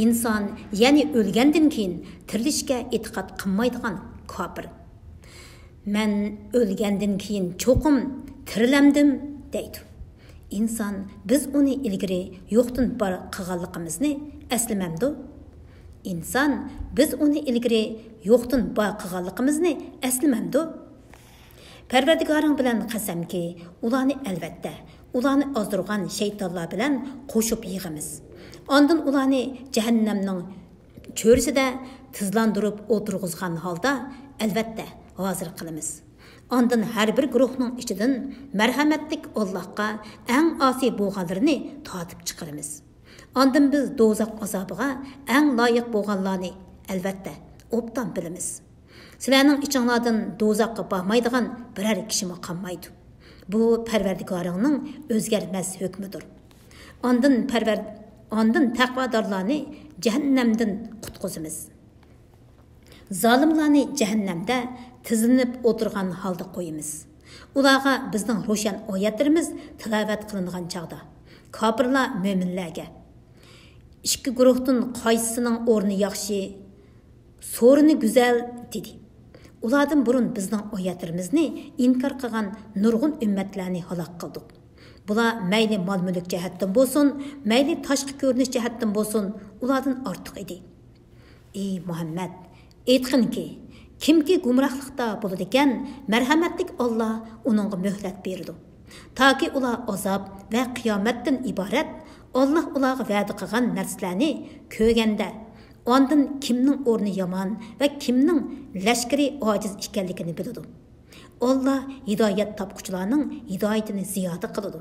ئىنسان، يەنى ئۆلگەندىن كېيىن تىرىلىشكە ئېتىقاد قىلمايدىغان كاپىر. مەن ئۆلگەندىن كېيىن چوقۇم تىرىلەمدىم دەيدۇ. ئىنسان، بىز ئۇنى ئىلگىرى يوقتىن بار قىلغانلىقىمىزنى ئەسلىمەمدۇ؟ ئىنسان، بىز ئۇنى ئىلگىرى يوقتىن بار قىلغانلىقىمىزنى ئەسلىمەمدۇ؟ پەرۋەردىگارىڭ بىلەن قەسەمكى، ئۇلارنى ئەلۋەتتە، ئۇلارنى ئازدۇرغان شەيتانلار بىلەن قوشۇپ يىغىمىز. ئاندىن ئۇلارنى جەھەننەمنىڭ چۆرىسىدە تىزلاندۇرۇپ ئولتۇرغۇزغان ھالدا، ئەلۋەتتە، ھازىر قىلىمىز. ئاندىن ھەر بىر گۇرۇھنىڭ ئىچىدىن مەرھەمەتلىك ئاللاھقا ئەڭ ئاسىي بولغانلىرىنى تارتىپ چىقىرىمىز. ئاندىن بىز دوزاخ ئازابىغا ئەڭ لايىق بولغانلارنى، ئەلۋەتتە، ئوبدان بىلىمىز. سىلەرنىڭ ئىچىڭلاردىن دوزاخقا بارمايدىغان بىرەر كىشىمۇ قالمايدۇ. بۇ پەرۋەردىگارىڭنىڭ ئۆزگەرمەس ھۆكمىدۇر. ئاندىن پەرۋەر-، ئاندىن تەقۋادارلارنى جەھەننەمدىن قۇتقۇزىمىز. زالىملارنى جەھەننەمدە تىزلىنىپ ئولتۇرغان ھالدا قويىمىز. ئۇلارغا بىزنىڭ روشەن ئايەتلىرىمىز تىلاۋەت قىلىنغان چاغدا، كاپىرلار مۆمىنلەرگە، «ئىككى گۇرۇھتىن قايسىسىنىڭ ئورنى ياخشى؟ سورۇنى گۈزەل» دېدى. ئۇلاردىن بۇرۇن بىزنىڭ ئايەتلىرىمىزنى ئىنكار قىلغان نۇرغۇن ئۈممەتلەرنى ھالاك قىلدۇق. بۇلار مەيلى مال-مۈلۈك جەھەتتىن بولسۇن، مەيلى تاشقى كۆرۈنۈش جەھەتتىن بولسۇن، ئۇلاردىن ئارتۇق ئىدى. ئى مۇھەممەد، ئېيتقىنكى، كىمكى گۇمراھلىقتا بولىدىكەن، مەرھەمەتلىك ئاللا ئۇنىڭغا مۆھلەت بېرىدۇ. تاكى ئۇلار ئازاب ۋە قىيامەتتىن ئىبارەت ئاللا ئۇلارغا ۋەدە قىلغان نەرسىلەرنى كۆرگەندە، ئاندىن كىمنىڭ ئورنى يامان ۋە كىمنىڭ لەشكىرى ئاجىز ئىكەنلىكىنى بىلىدۇ. ئاللا ھىدايەت تاپقۇچىلارنىڭ ھىدايىتىنى زىيادە قىلىدۇ.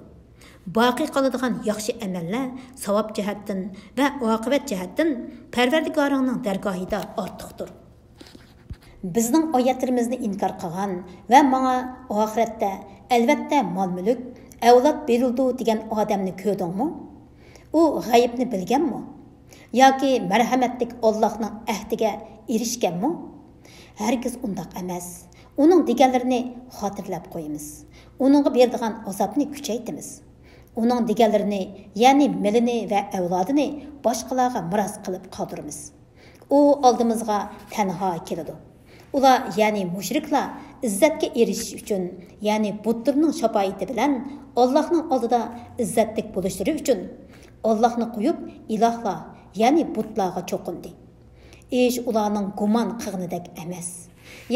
باقىي قالىدىغان ياخشى ئەمەللەر ساۋاب جەھەتتىن ۋە ئاقىۋەت جەھەتتىن پەرۋەردىگارىڭنىڭ دەرگاھىدا ئارتۇقتۇر. بىزنىڭ ئايەتلىرىمىزنى ئىنكار قىلغان ۋە ماڭا ئاخىرەتتە ئەلۋەتتە مال-مۈلۈك، ئەۋلاد بېرىلىدۇ دېگەن ئادەمنى كۆردۈڭمۇ؟ ئۇ غەيىبنى بىلگەنمۇ؟ ياكى مەرھەمەتلىك ئاللاھنىڭ ئەھدىگە ئېرىشكەنمۇ؟ ھەرگىز ئۇنداق ئەمەس. ئۇنىڭ دېگەنلىرىنى خاتىرىلەپ قويىمىز. ئۇنىڭغا بېرىدىغان ئازابنى كۈچەيتىمىز. ئۇنىڭ دېگەنلىرىنى، يەنى مېلىنى ۋە ئەۋلادىنى باشقىلارغا مىراس قىلىپ قالدۇرىمىز. ئۇ ئالدىمىزغا تەنھا كېلىدۇ. ئۇلار، يەنى مۇشرىكلار، ئىززەتكە ئېرىشىش ئۈچۈن، يەنى بۇتلىرىنىڭ شاپائىتى بىلەن ئاللاھنىڭ ئالدىدا ئىززەتلىك بولۇشلىرى ئۈچۈن ئاللاھنى قويۇپ، ئىلاھلار، يەنى بۇتلارغا چوقۇندى. ئىش ئۇلارنىڭ گۇمان قىلغىنىدەك ئەمەس.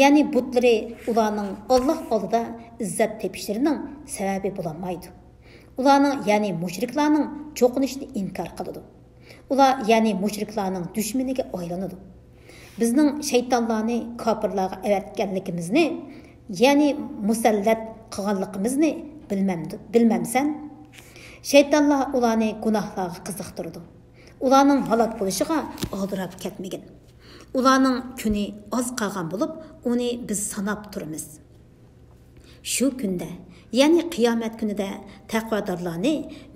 يەنى بۇتلىرى ئۇلارنىڭ ئاللاھ ئالدىدا ئىززەت تېپىشلىرىنىڭ سەۋەبى بولالمايدۇ. ئۇلارنىڭ، يەنى مۇشرىكلارنىڭ چوقۇنۇشىنى ئىنكار قىلىدۇ. ئۇلار، يەنى مۇشرىكلارنىڭ دۈشمىنىگە ئايلىنىدۇ. بىزنىڭ شەيتانلارنى كاپىرلارغا ئەۋەتكەنلىكىمىزنى، يەنى مۇسەللەت قىلغانلىقىمىزنى بىلمەمدۇ-، بىلمەمسەن؟ شەيتانلار ئۇلارنى گۇناھلارغا قىزىقتۇرىدۇ. ئۇلارنىڭ ھالاك بولۇشىغا ئالدىراپ كەتمىگىن. ئۇلارنىڭ كۈنى ئاز قالغان بولۇپ، ئۇنى بىز ساناپ تۇرىمىز. شۇ كۈندە، يەنى قىيامەت كۈنىدە تەقۋادارلارنى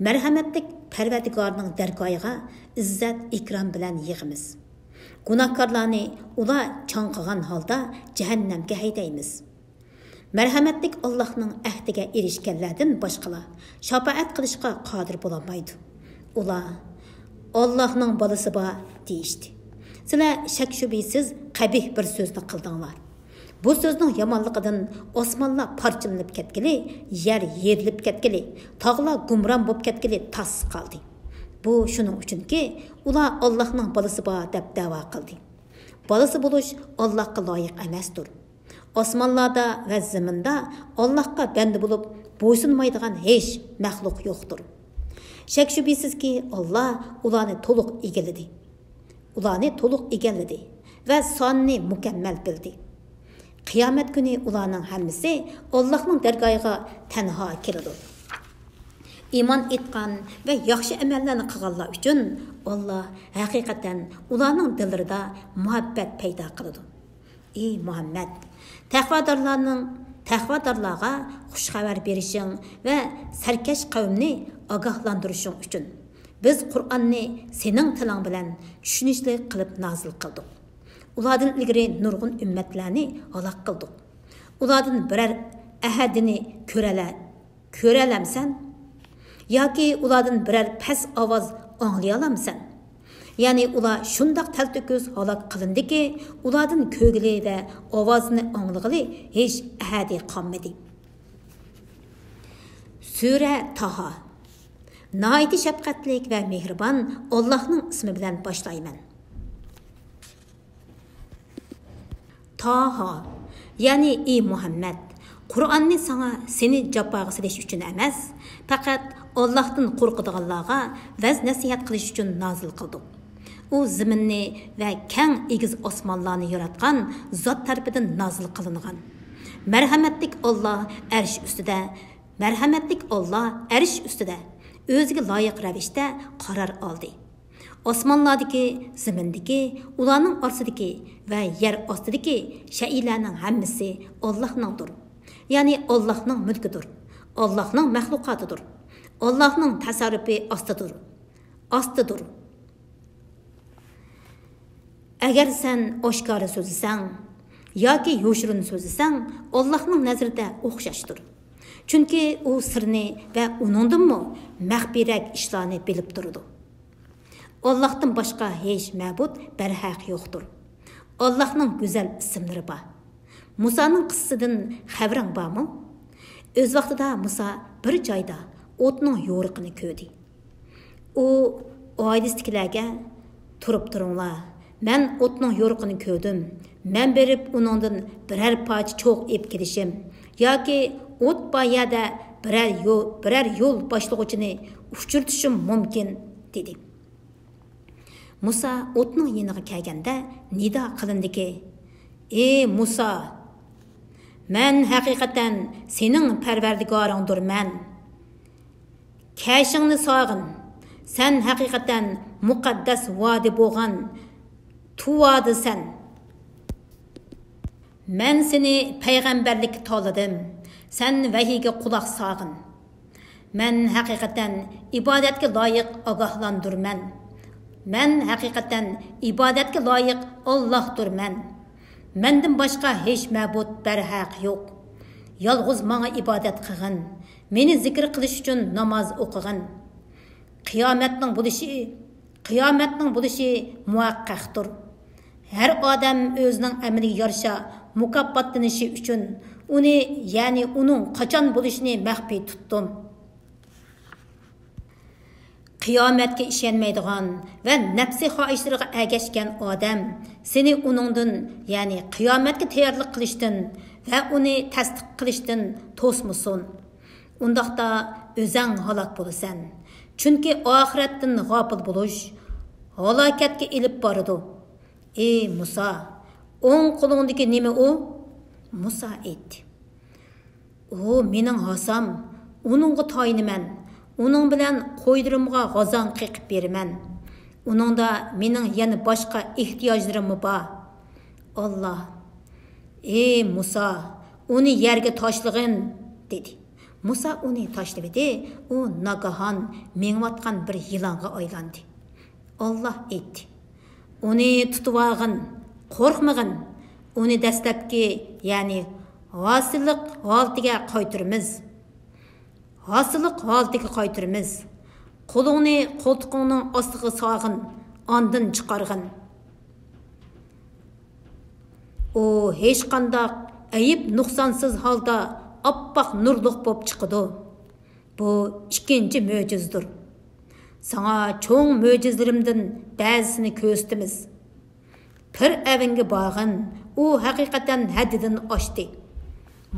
مەرھەمەتلىك پەرۋەردىگارنىڭ دەرگاھىغا ئىززەت-ئىكرام بىلەن يىغىمىز. گۇناھكارلارنى ئۇلار چاڭقىغان ھالدا جەھەننەمگە ھەيدەيمىز. مەرھەمەتلىك ئاللاھنىڭ ئەھدىگە ئېرىشكەنلەردىن باشقىلار شاپائەت قىلىشقا قادىر بولالمايدۇ. ئۇلار، «ئاللاھنىڭ بالىسى بار» دېيىشتى. سىلەر شەك-شۈبھىسىز قەبىھ بىر سۆزنى قىلدىڭلار. بۇ سۆزنىڭ يامانلىقىدىن ئاسمانلار پارچىلىنىپ كەتكىلى، يەر يېرىلىپ كەتكىلى، تاغلار گۇمران بولۇپ كەتكىلى تاس قالدى. بۇ شۇنىڭ ئۈچۈنكى، ئۇلار ئاللاھنىڭ بالىسى بار دەپ دەۋا قىلدى. بالىسى بولۇش ئاللاھقا لايىق ئەمەستۇر. ئاسمانلاردا ۋە زېمىندا ئاللاھقا بەندە بولۇپ بويسۇنمايدىغان ھېچ مەخلۇق يوقتۇر. شەك-شۈبھىسىزكى، ئاللاھ ئۇلارنى تولۇق ئىگىلىدى. ئۇلارنى تولۇق ئىگىلىدى ۋە سانىنى مۇكەممەل بىلدى. قىيامەت كۈنى ئۇلارنىڭ ھەممىسى ئاللاھنىڭ دەرگاھىغا تەنھا كېلىدۇ. ئىمان ئېيتقان ۋە ياخشى ئەمەللەرنى قىلغانلار ئۈچۈن ئاللاھ ھەقىقەتەن ئۇلارنىڭ دىللىرىدا مۇھەببەت پەيدا قىلىدۇ. ئى مۇھەممەد، تەقۋادارلارنىڭ، تەقۋادارلارغا خۇش خەۋەر بېرىشىڭ ۋە سەركەش قەۋمنى ئاگاھلاندۇرۇشۇڭ ئۈچۈن، بىز قۇرئاننى سېنىڭ تىلىڭ بىلەن چۈشىنىشلىك قىلىپ نازىل قىلدۇق. ئۇلاردىن ئىلگىرى نۇرغۇن ئۈممەتلەرنى ھالاك قىلدۇق. ئۇلاردىن بىرەر ئەھەدىنى كۆرەلە-، كۆرەلەمسەن؟ ياكى ئۇلاردىن بىرەر پەس ئاۋاز ئاڭلىيالامسەن؟ يەنى ئۇلار شۇنداق تەلتۆكۈس ھالاك قىلىندىكى، ئۇلاردىن كۆرگىلى ۋە ئاۋازىنى ئاڭلىغىلى ھېچ ئەھەدى قالمىدى. سۈرە تاھا. ناھايىتى شەپقەتلىك ۋە مېھرىبان ئاللاھنىڭ ئىسمى بىلەن باشلايمەن. تاھا، يەنى ئى مۇھەممەد، قۇرئاننى ساڭا سېنى جاپاغا سېلىش ئۈچۈن ئەمەس، پەقەت ئاللاھتىن قورقىدىغانلارغا ۋەز-نەسىھەت قىلىش ئۈچۈن نازىل قىلدۇق. ئۇ زېمىننى ۋە كەڭ ئېگىز ئاسمانلارنى ياراتقان زات تەرىپىدىن نازىل قىلىنغان. مەرھەمەتلىك ئاللاھ ئەرش ئۈستىدە، مەرھەمەتلىك ئاللاھ ئەرش ئۈستىدە ئۆزىگە لايىق رەۋىشتە قارار ئالدى. ئاسمانلاردىكى، زېمىندىكى، ئۇلارنىڭ ئارىسىدىكى ۋە يەر ئاستىدىكى شەيئىلەرنىڭ ھەممىسى ئاللاھنىڭدۇر. يەنى ئاللاھنىڭ مۈلكىدۇر. ئاللاھنىڭ مەخلۇقاتىدۇر. ئاللاھنىڭ تەسەررۇپى ئاستىدۇر. ئاستىدۇر. ئەگەر سەن ئاشكارا سۆزلىسەڭ ياكى يوشۇرۇن سۆزلىسەڭ، ئاللاھنىڭ نەزىرىدە ئوخشاشتۇر. چۈنكى ئۇ سىرنى ۋە ئۇنىڭدىنمۇ مەخپىيرەك ئىشلارنى بىلىپ تۇرىدۇ. ئاللاھتىن باشقا ھېچ مەبۇد بەرھەق يوقتۇر. ئاللاھنىڭ گۈزەل ئىسىملىرى بار. مۇسانىڭ قىسسىسىدىن خەۋىرىڭ بارمۇ؟ ئۆز ۋاقتىدا مۇسا بىر جايدا ئوتنىڭ يورۇقىنى كۆردى. ئۇ ئائىلىسىدىكىلەرگە، «تۇرۇپ تۇرۇڭلار، مەن ئوتنىڭ يورۇقىنى كۆردۈم. مەن بېرىپ ئۇنىڭدىن بىرەر پارچە چوغ ئېلىپ كېلىشىم ياكى ئوت بار يەردە بىرەر يو-، بىرەر يول باشلىغۇچىنى ئۇچرىتىشىم مۇمكىن» دېدى. مۇسا ئوتنىڭ يېنىغا كەلگەندە نىدا قىلىندىكى، «ئى مۇسا! مەن ھەقىقەتەن سېنىڭ پەرۋەردىگارىڭدۇرمەن. كەشىڭنى ساغىن، سەن ھەقىقەتەن مۇقەددەس ۋادى بولغان تۇۋادىسەن. مەن سېنى پەيغەمبەرلىككە تاللىدىم، سەن ۋەھىيگە قۇلاق ساغىن. مەن ھەقىقەتەن ئىبادەتكە لايىق ئاگاھلاندۇرمەن. مەن ھەقىقەتەن ئىبادەتكە لايىق ئاللاھدۇرمەن. مەندىن باشقا ھېچ مەبۇد بەرھەق يوق. يالغۇز ماڭا ئىبادەت قىلغىن. مېنى زىكىر قىلىش ئۈچۈن ناماز ئوقۇغىن. قىيامەتنىڭ بولۇشى، قىيامەتنىڭ بولۇشى مۇھەققەقتۇر. ھەر ئادەم ئۆزىنىڭ ئەمىلىگە يارىشا مۇكاپاتلىنىشى ئۈچۈن ئۇنى، يەنى ئۇنىڭ قاچان بولۇشىنى مەخپىي تۇتتۇم. قىيامەتكە ئىشەنمەيدىغان ۋە نەپسى خاھىشلىرىغا ئەگەشكەن ئادەم سېنى ئۇنىڭدىن، يەنى قىيامەتكە تەييارلىق قىلىشتىن ۋە ئۇنى تەستىق قىلىشتىن توسمىسۇن. ئۇنداقتا ئۆزەڭ ھالاك بولىسەن. چۈنكى ئاخىرەتتىن غاپىل بولۇش ھالاكەتكە ئېلىپ بارىدۇ. ئى مۇسا، ئوڭ قولۇڭدىكى نېمە ئۇ؟ مۇسا ئېيتتى، ئۇ مېنىڭ ھاسام، ئۇنىڭغا تايىنىمەن، ئۇنىڭ بىلەن قويلىرىمغا غازاڭ قېقىپ بېرىمەن. ئۇنىڭدا مېنىڭ يەنە باشقا ئېھتىياجلىرىممۇ بار. ئاللا: «ئى مۇسا، ئۇنى يەرگە تاشلىغىن» دېدى. مۇسا ئۇنى تاشلىۋىدى، ئۇ ناگاھان مېڭىۋاتقان بىر يىلانغا ئايلاندى. ئاللا ئېيتتى: «ئۇنى تۇتۇۋالغىن، قورقمىغىن. ئۇنى دەسلەپكى، يەنى ھاسىلىق ھالىتىگە قايتۇرىمىز. ھاسىلىق ھالىتىگە قايتۇرىمىز. قولۇڭنى قولتۇقۇڭنىڭ ئاستىغا سالغىن، ئاندىن چىقارغىن. ئۇ ھېچقانداق ئەيىب-نۇقسانسىز ھالدا ئاپئاق نۇرلۇق بولۇپ چىقىدۇ. بۇ ئىككىنچى مۆجىزىدۇر. ساڭا چوڭ مۆجىزىلىرىمدىن بەزىسىنى كۆرسىتىمىز. پىرئەۋنگە بارغىن، ئۇ ھەقىقەتەن ھەددىدىن ئاشتى.»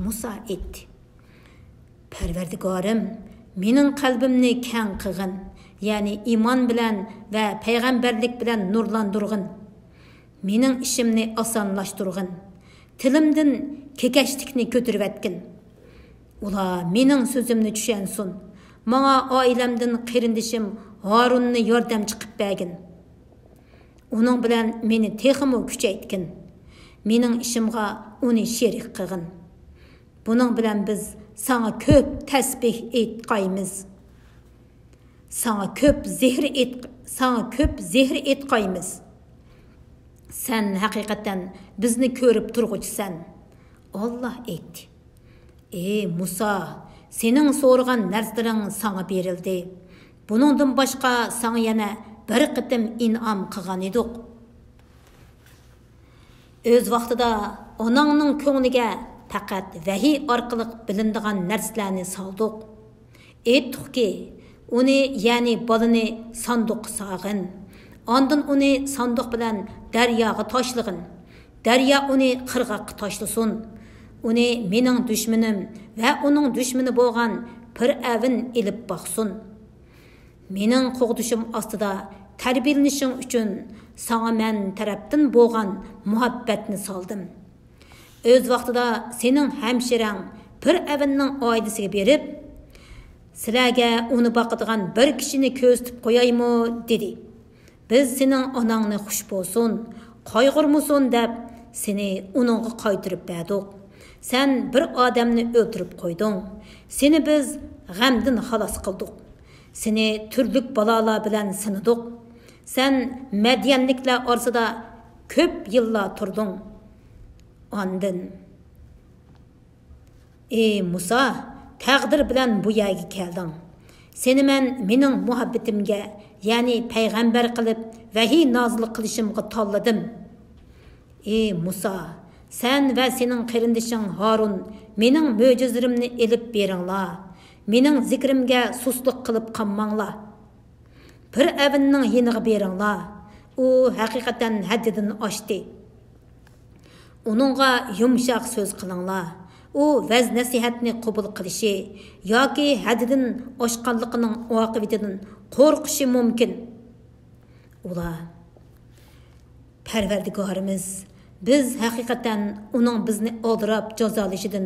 مۇسا ئېيتتى: «پەرۋەردىگارىم، مېنىڭ قەلبىمنى كەڭ قىلغىن، يەنى ئىمان بىلەن ۋە پەيغەمبەرلىك بىلەن نۇرلاندۇرغىن. مېنىڭ ئىشىمنى ئاسانلاشتۇرغىن، تىلىمدىن كېكەچلىكنى كۆتۈرۈۋەتكىن. ئۇلار مېنىڭ سۆزۈمنى چۈشەنسۇن، ماڭا ئائىلەمدىن قېرىندىشىم ھارۇننى ياردەمچى قىلىپ بەرگىن. ئۇنىڭ بىلەن مېنى تېخىمۇ كۈچەيتكىن. مېنىڭ ئىشىمغا ئۇنى شېرىك قىلغىن. بۇنىڭ بىلەن بىز ساڭا كۆپ تەسبىھ ئېيتقايمىز. ساڭا كۆپ زېھىر ئېيت-، ساڭا كۆپ زېھىر ئېيتقايمىز. سەن ھەقىقەتەن بىزنى كۆرۈپ تۇرغۇچىسەن.» ئاللا ئېيتتى: «ئى مۇسا، سېنىڭ سورىغان نەرسىلىرىڭ ساڭا بېرىلدى. بۇنىڭدىن باشقا ساڭا يەنە بىر قېتىم ئىنئام قىلغان ئىدۇق. ئۆز ۋاقتىدا ئاناڭنىڭ كۆڭلىگە پەقەت ۋەھىي ئارقىلىق بىلىنىدىغان نەرسىلەرنى سالدۇق. ئېيتتۇقكى، ئۇنى، يەنى بالىنى ساندۇققا سالغىن. ئاندىن ئۇنى ساندۇق بىلەن دەرياغا تاشلىغىن. دەريا ئۇنى قىرغاققا تاشلىسۇن. ئۇنى مېنىڭ دۈشمىنىم ۋە ئۇنىڭ دۈشمىنى بولغان پىرئەۋن ئېلىپ باقسۇن. مېنىڭ قوغدىشىم ئاستىدا تەربىيەلىنىشىڭ ئۈچۈن ساڭا مەن تەرەپتىن بولغان مۇھەببەتنى سالدىم. ئۆز ۋاقتىدا سېنىڭ ھەمشىرەڭ پىرئەۋننىڭ ئائىلىسىگە بېرىپ، سىلەرگە ئۇنى باقىدىغان بىر كىشىنى كۆرسىتىپ قويايمۇ؟» دېدى. «بىز سېنىڭ ئاناڭنى خۇش بولسۇن، قايغۇرمىسۇن دەپ سېنى ئۇنىڭغا قايتۇرۇپ بەردۇق. سەن بىر ئادەمنى ئۆلتۈرۈپ قويدۇڭ. سېنى بىز غەمدىن خالاس قىلدۇق. سېنى تۈرلۈك بالالار بىلەن سىنىدۇق. سەن مەديەنلىكلەر ئارىسىدا كۆپ يىللار تۇردۇڭ. ئاندىن، ئى مۇسا، تەقدىر بىلەن بۇ يەرگە كەلدىڭ. سېنى مەن مېنىڭ مۇھەببىتىمگە، يەنى پەيغەمبەر قىلىپ ۋەھىي نازىل قىلىشىمغا تاللىدىم. ئى مۇسا، سەن ۋە سېنىڭ قېرىندىشىڭ ھارۇن مېنىڭ مۆجىزىلىرىمنى ئېلىپ بېرىڭلار. مېنىڭ زىكرىمگە سۇسلۇق قىلىپ قالماڭلار.» پىرئەۋننىڭ يېنىغا بېرىڭلار. ئۇ ھەقىقەتەن ھەددىدىن ئاشتى. ئۇنىڭغا يۇمشاق سۆز قىلىڭلار. ئۇ ۋەز-نەسىھەتنى قوبۇل قىلىشى ياكى ھەددىدىن ئاشقانلىقىنىڭ ئاقىۋىتىدىن قورقۇشى مۇمكىن. ئۇلار: «پەرۋەردىگارىمىز، بىز ھەقىقەتەن ئۇنىڭ بىزنى ئالدىراپ جازالىشىدىن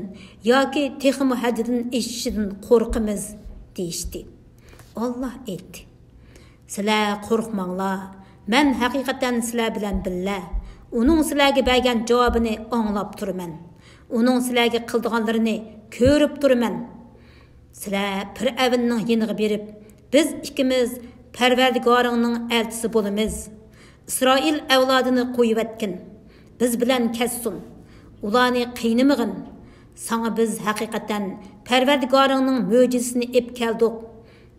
ياكى تېخىمۇ ھەددىدىن ئېشىشىدىن قورقىمىز» دېيىشتى. ئاللا ئېيتتى: «سىلەر قورقماڭلار، مەن ھەقىقەتەن سىلەر بىلەن بىللە. ئۇنىڭ سىلەرگە بەرگەن جاۋابىنى ئاڭلاپ تۇرىمەن. ئۇنىڭ سىلەرگە قىلىدىغانلىرىنى كۆرۈپ تۇرىمەن. سىلەر پىرئەۋننىڭ يېنىغا بېرىپ، بىز ئىككىمىز پەرۋەردىگارىڭنىڭ ئەلچىسى بولىمىز. ئىسرائىل ئەۋلادىنى قويۇۋەتكىن. بىز بىلەن كەتسۇن. ئۇلارنى قىينىمىغىن. ساڭا بىز ھەقىقەتەن پەرۋەردىگارىڭنىڭ مۆجىزىسىنى ئېلىپ كەلدۇق.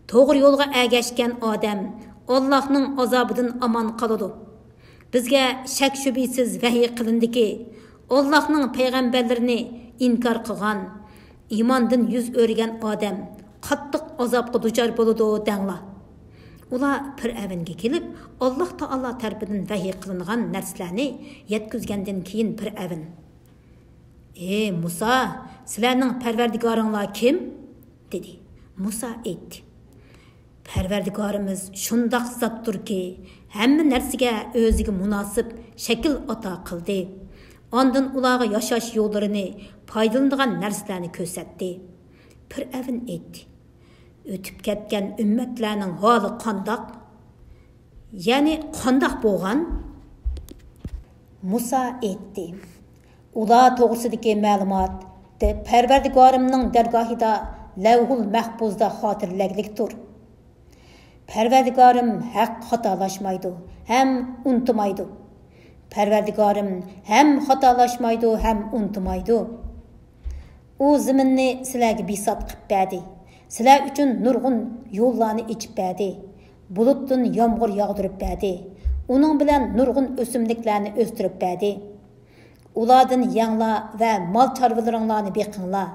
توغرا يولغا ئەگەشكەن ئادەم ئاللاھنىڭ ئازابىدىن ئامان قالىدۇ. بىزگە شەك-شۈبھىسىز ۋەھىي قىلىندىكى، ئاللاھنىڭ پەيغەمبەرلىرىنى ئىنكار قىلغان، ئىماندىن يۈز ئۆرۈگەن ئادەم قاتتىق ئازابقا دۇچار بولىدۇ دەڭلار.» ئۇلار پىرئەۋنگە كېلىپ، ئاللاھ تائالا تەرىپىدىن ۋەھىي قىلىنغان نەرسىلەرنى يەتكۈزگەندىن كېيىن پىرئەۋن: «ئى مۇسا، سىلەرنىڭ پەرۋەردىگارىڭلار كىم؟» دېدى. مۇسا ئېيتتى: «پەرۋەردىگارىمىز شۇنداق زاتتۇركى، ھەممە نەرسىگە ئۆزىگە مۇناسىپ شەكىل ئاتا قىلدى. ئاندىن ئۇلارغا ياشاش يوللىرىنى، پايدىلىنىدىغان نەرسىلەرنى كۆرسەتتى.» پىرئەۋن ئېيتتى: «ئۆتۈپ كەتكەن ئۈممەتلەرنىڭ ھالى قانداق؟ يەنى قانداق بولغان؟» مۇسا ئېيتتى: ئۇلار توغرىسىدىكى مەلۇمات پەرۋەردىگارىمنىڭ دەرگاھىدا لەۋھۇل مەھپۇزدا خاتىرىلەگلىكتۇر. پەرۋەردىگارىم ھەق خاتالاشمايدۇ ھەم ئۇنتۇمايدۇ. پەرۋەردىگارىم ھەم خاتالاشمايدۇ ھەم ئۇنتۇمايدۇ. ئۇ زېمىننى سىلەرگە بىسات قىلىپ بەردى. سىلەر ئۈچۈن نۇرغۇن يوللارنى ئېچىپ بەردى. بۇلۇتتىن يامغۇر ياغدۇرۇپ بەردى. ئۇنىڭ بىلەن نۇرغۇن ئۆسۈملۈكلەرنى ئۆستۈرۈپ بەردى. ئۇلاردىن يەڭلار ۋە مال چارۋىلىرىڭلارنى بېقىڭلار.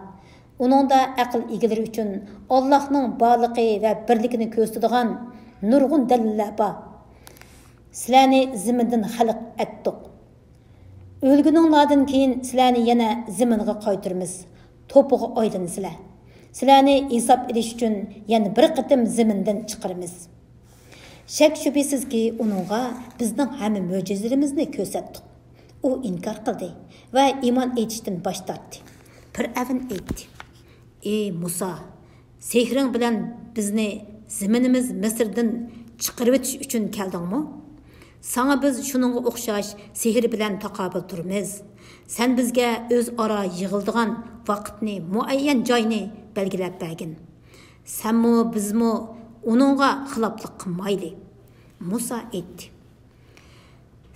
ئۇنىڭدا ئەقىل ئىگىلىرى ئۈچۈن ئاللاھنىڭ بارلىقى ۋە بىرلىكىنى كۆرسىتىدىغان نۇرغۇن دەلىللەر بار. سىلەرنى زېمىندىن خەلق ئەتتۇق. ئۆلگىنىڭلاردىن كېيىن سىلەرنى يەنە زېمىنغا قايتۇرىمىز، توپىغا ئايلىنىسىلەر. سىلەرنى ھېساب ئېلىش ئۈچۈن يەنە بىر قېتىم زېمىندىن چىقىرىمىز. شەك-شۈبھىسىزكى، ئۇنىڭغا بىزنىڭ ھەممە مۆجىزىلىرىمىزنى كۆرسەتتۇق. ئۇ ئىنكار قىلدى ۋە ئىمان ئېيتىشتىن باش تارتتى. پىرئەۋن ئېيتتى: ئى مۇسا، سېھرىڭ بىلەن بىزنى زېمىنىمىز مىسىردىن چىقىرىۋېتىش ئۈچۈن كەلدىڭمۇ؟ ساڭا بىز شۇنىڭغا ئوخشاش سېھىر بىلەن تاقابىل تۇرىمىز. سەن بىزگە ئۆزئارا يىغىلىدىغان ۋاقىتنى مۇئەييەن جاينى بەلگىلەپ بەرگىن. سەنمۇ، بىزمۇ ئۇنىڭغا خىلاپلىق قىلمايلى. مۇسا ئېيتتى: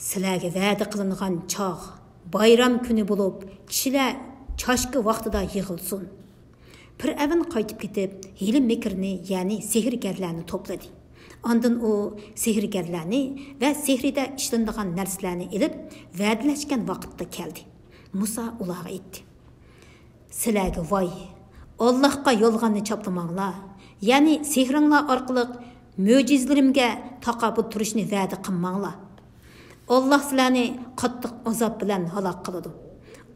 سىلەرگە ۋەدە قىلىنغان چاغ بايرام كۈنى بولۇپ، كىشىلەر چاشكا ۋاقتىدا يىغىلسۇن. پىرئەۋن قايتىپ كېتىپ، ھىيلە-مىكىرنى، يەنى سېھىرگەرلەرنى توپلىدى. ئاندىن ئۇ سېھىرگەرلەرنى ۋە سېھرىدە ئىشلىنىدىغان نەرسىلەرنى ئېلىپ، ۋەدىلەشكەن ۋاقىتتا كەلدى. مۇسا ئۇلارغا ئېيتتى: سىلەرگە ۋاي! ئاللاھقا يالغاننى چاپلىماڭلار، يەنى سېھرىڭلار ئارقىلىق مۆجىزىلىرىمگە تاقابىل تۇرۇشنى ۋەدە قىلماڭلار. ئاللاھ سىلەرنى قاتتىق ئازاب بىلەن ھالاك قىلىدۇ.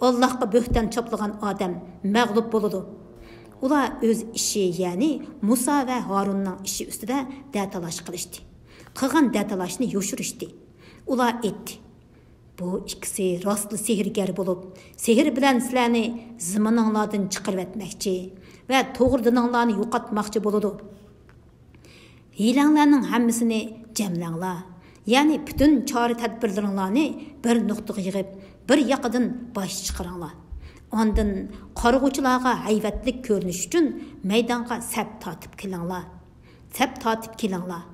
ئاللاھقا بۆھتان چاپلىغان ئادەم مەغلۇپ بولىدۇ. ئۇلار ئۆز ئىشى، يەنى مۇسا ۋە ھارۇننىڭ ئىشى ئۈستىدە دەتالاش قىلىشتى. قىلغان دەتالاشنى يوشۇرۇشتى. ئۇلار ئېيتتى: بۇ ئىككىسى راستلا سېھىرگەر بولۇپ، سېھىر بىلەن سىلەرنى زېمىنىڭلاردىن چىقىرىۋەتمەكچى ۋە توغرا دىنىڭلارنى يوقاتماقچى بولىدۇ. ھىيلەڭلارنىڭ ھەممىسىنى جەملەڭلار، يەنى پۈتۈن چارە-تەدبىرلىرىڭلارنى بىر نۇقتىغا يىغىپ، بىر ياقىدىن باش چىقىرىڭلار. ئاندىن قارىغۇچىلارغا ھەيۋەتلىك كۆرۈنۈش ئۈچۈن مەيدانغا سەپ تارتىپ كېلىڭلار. سەپ تارتىپ كېلىڭلار.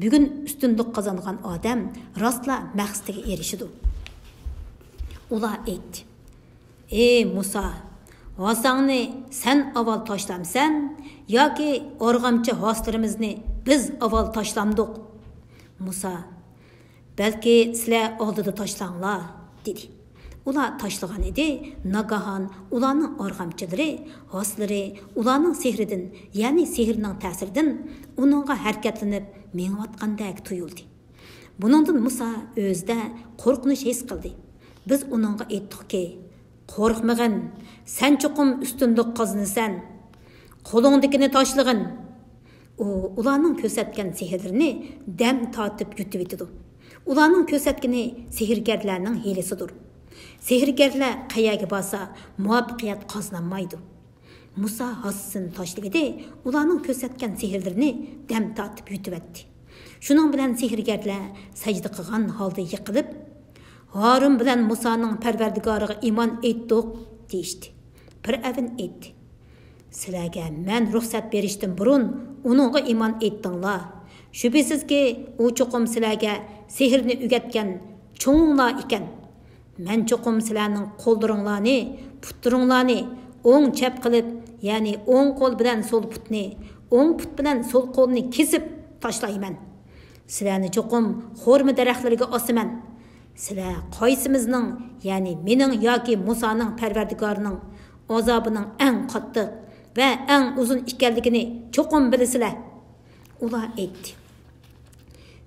بۈگۈن ئۈستۈنلۈك قازانغان ئادەم راستلا مەقسىتىگە ئېرىشىدۇ. ئۇلار ئېيتتى: ئى مۇسا، ھاساڭنى سەن ئاۋۋال تاشلامسەن ياكى ئارغامچا ھاسىلىرىمىزنى بىز ئاۋۋال تاشلامدۇق؟ مۇسا: بەلكى سىلەر ئالدىدا تاشلاڭلار، دېدى. ئۇلار تاشلىغان ئىدى، ناگاھان ئۇلارنىڭ ئارغامچىلىرى، ھاسىلىرى ئۇلارنىڭ سېھرىدىن، يەنى سېھرىنىڭ تەسىرىدىن ئۇنىڭغا ھەرىكەتلىنىپ مېڭىۋاتقاندەك تۇيۇلدى. بۇنىڭدىن مۇسا ئۆزىدە قورقۇنچ ھېس قىلدى. بىز ئۇنىڭغا ئېيتتۇقكى: قورقمىغىن، سەن چوقۇم ئۈستۈنلۈك قازىنىسەن. قولۇڭدىكىنى تاشلىغىن. ئۇ ئۇلارنىڭ كۆرسەتكەن سېھىرلىرىنى دەم تارتىپ يۇتۇۋېتىدۇ. ئۇلارنىڭ كۆرسەتكىنى سېھىرگەرلەرنىڭ ھىيلىسىدۇر. سېھىرگەرلەر قەيەرگە بارسا، مۇۋەپپەقىيەت قازىنالمايدۇ. مۇسا ھاسىسىنى تاشلىۋىدى، ئۇلارنىڭ كۆرسەتكەن سېھىرلىرىنى دەم تارتىپ يۇتۇۋەتتى. شۇنىڭ بىلەن سېھىرگەرلەر سەجدە قىلغان ھالدا يىقىلىپ، ھارۇن بىلەن مۇسانىڭ پەرۋەردىگارىغا ئىمان ئېيتتۇق، دېيىشتى. پىرئەۋن ئېيتتى: سىلەرگە مەن رۇخسەت بېرىشتىن بۇرۇن ئۇنىڭغا ئىمان ئېيتتىڭلار. شۈبھىسىزكى، ئۇ چوقۇم سىلەرگە سېھىرنى ئۆگەتكەن چوڭۇڭلار ئىكەن. مەن چوقۇم سىلەرنىڭ قوللىرىڭلارنى، پۇتلىرىڭلارنى ئوڭ چەپ قىلىپ، يەنى ئوڭ قول بىلەن سول پۇتنى، ئوڭ پۇت بىلەن سول قولنى كېسىپ تاشلايمەن. سىلەرنى چوقۇم خورما دەرەخلىرىگە ئاسىمەن. سىلەر قايسىمىزنىڭ، يەنى مېنىڭ ياكى مۇسانىڭ پەرۋەردىگارىنىڭ ئازابىنىڭ ئەڭ قاتتىق ۋە ئەڭ ئۇزۇن ئىكەنلىكىنى چوقۇم بىلىسىلەر. ئۇلار ئېيتتى: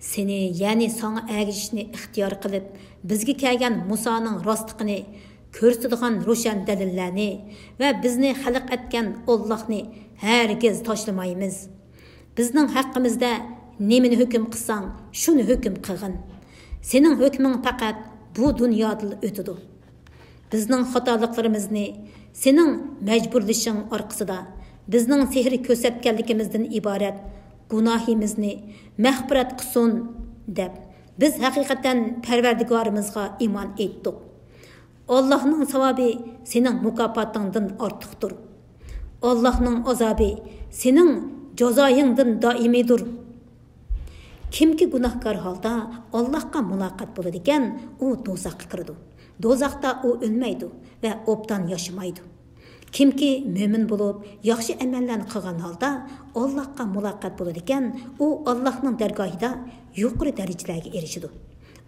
سېنى، يەنى ساڭا ئەگىشىشنى ئىختىيار قىلىپ، بىزگە كەلگەن مۇسانىڭ راستلىقىنى كۆرسىتىدىغان روشەن دەلىللەرنى ۋە بىزنى خەلق ئەتكەن ئاللاھنى ھەرگىز تاشلىمايمىز. بىزنىڭ ھەققىمىزدە نېمىنى ھۆكۈم قىلساڭ، شۇنى ھۆكۈم قىلغىن. سېنىڭ ھۆكمۈڭ پەقەت بۇ دۇنيادىلا ئۆتىدۇ. بىزنىڭ خاتالىقلىرىمىزنى سېنىڭ مەجبۇرلىشىڭ ئارقىسىدا بىزنىڭ سېھىر كۆرسەتكەنلىكىمىزدىن ئىبارەت گۇناھىمىزنى مەغپىرەت قىلسۇن، دەپ بىز ھەقىقەتەن پەرۋەردىگارىمىزغا ئىمان ئېيتتۇق. ئاللاھنىڭ ساۋابى سېنىڭ مۇكاپاتىڭدىن ئارتۇقتۇر. ئاللاھنىڭ ئازابى سېنىڭ جازايىڭدىن دائىمىيدۇر. كىمكى گۇناھكار ھالدا ئاللاھقا مۇلاقات بولىدىكەن، ئۇ دوزاخقا كىرىدۇ. دوزاختا ئۇ ئۆلمەيدۇ ۋە ئوبدان ياشىمايدۇ. كىمكى مۆمىن بولۇپ، ياخشى ئەمەللەرنى قىلغان ھالدا ئاللاھقا مۇلاقات بولىدىكەن، ئۇ ئاللاھنىڭ دەرگاھىدا يۇقىرى دەرىجىلەرگە ئېرىشىدۇ.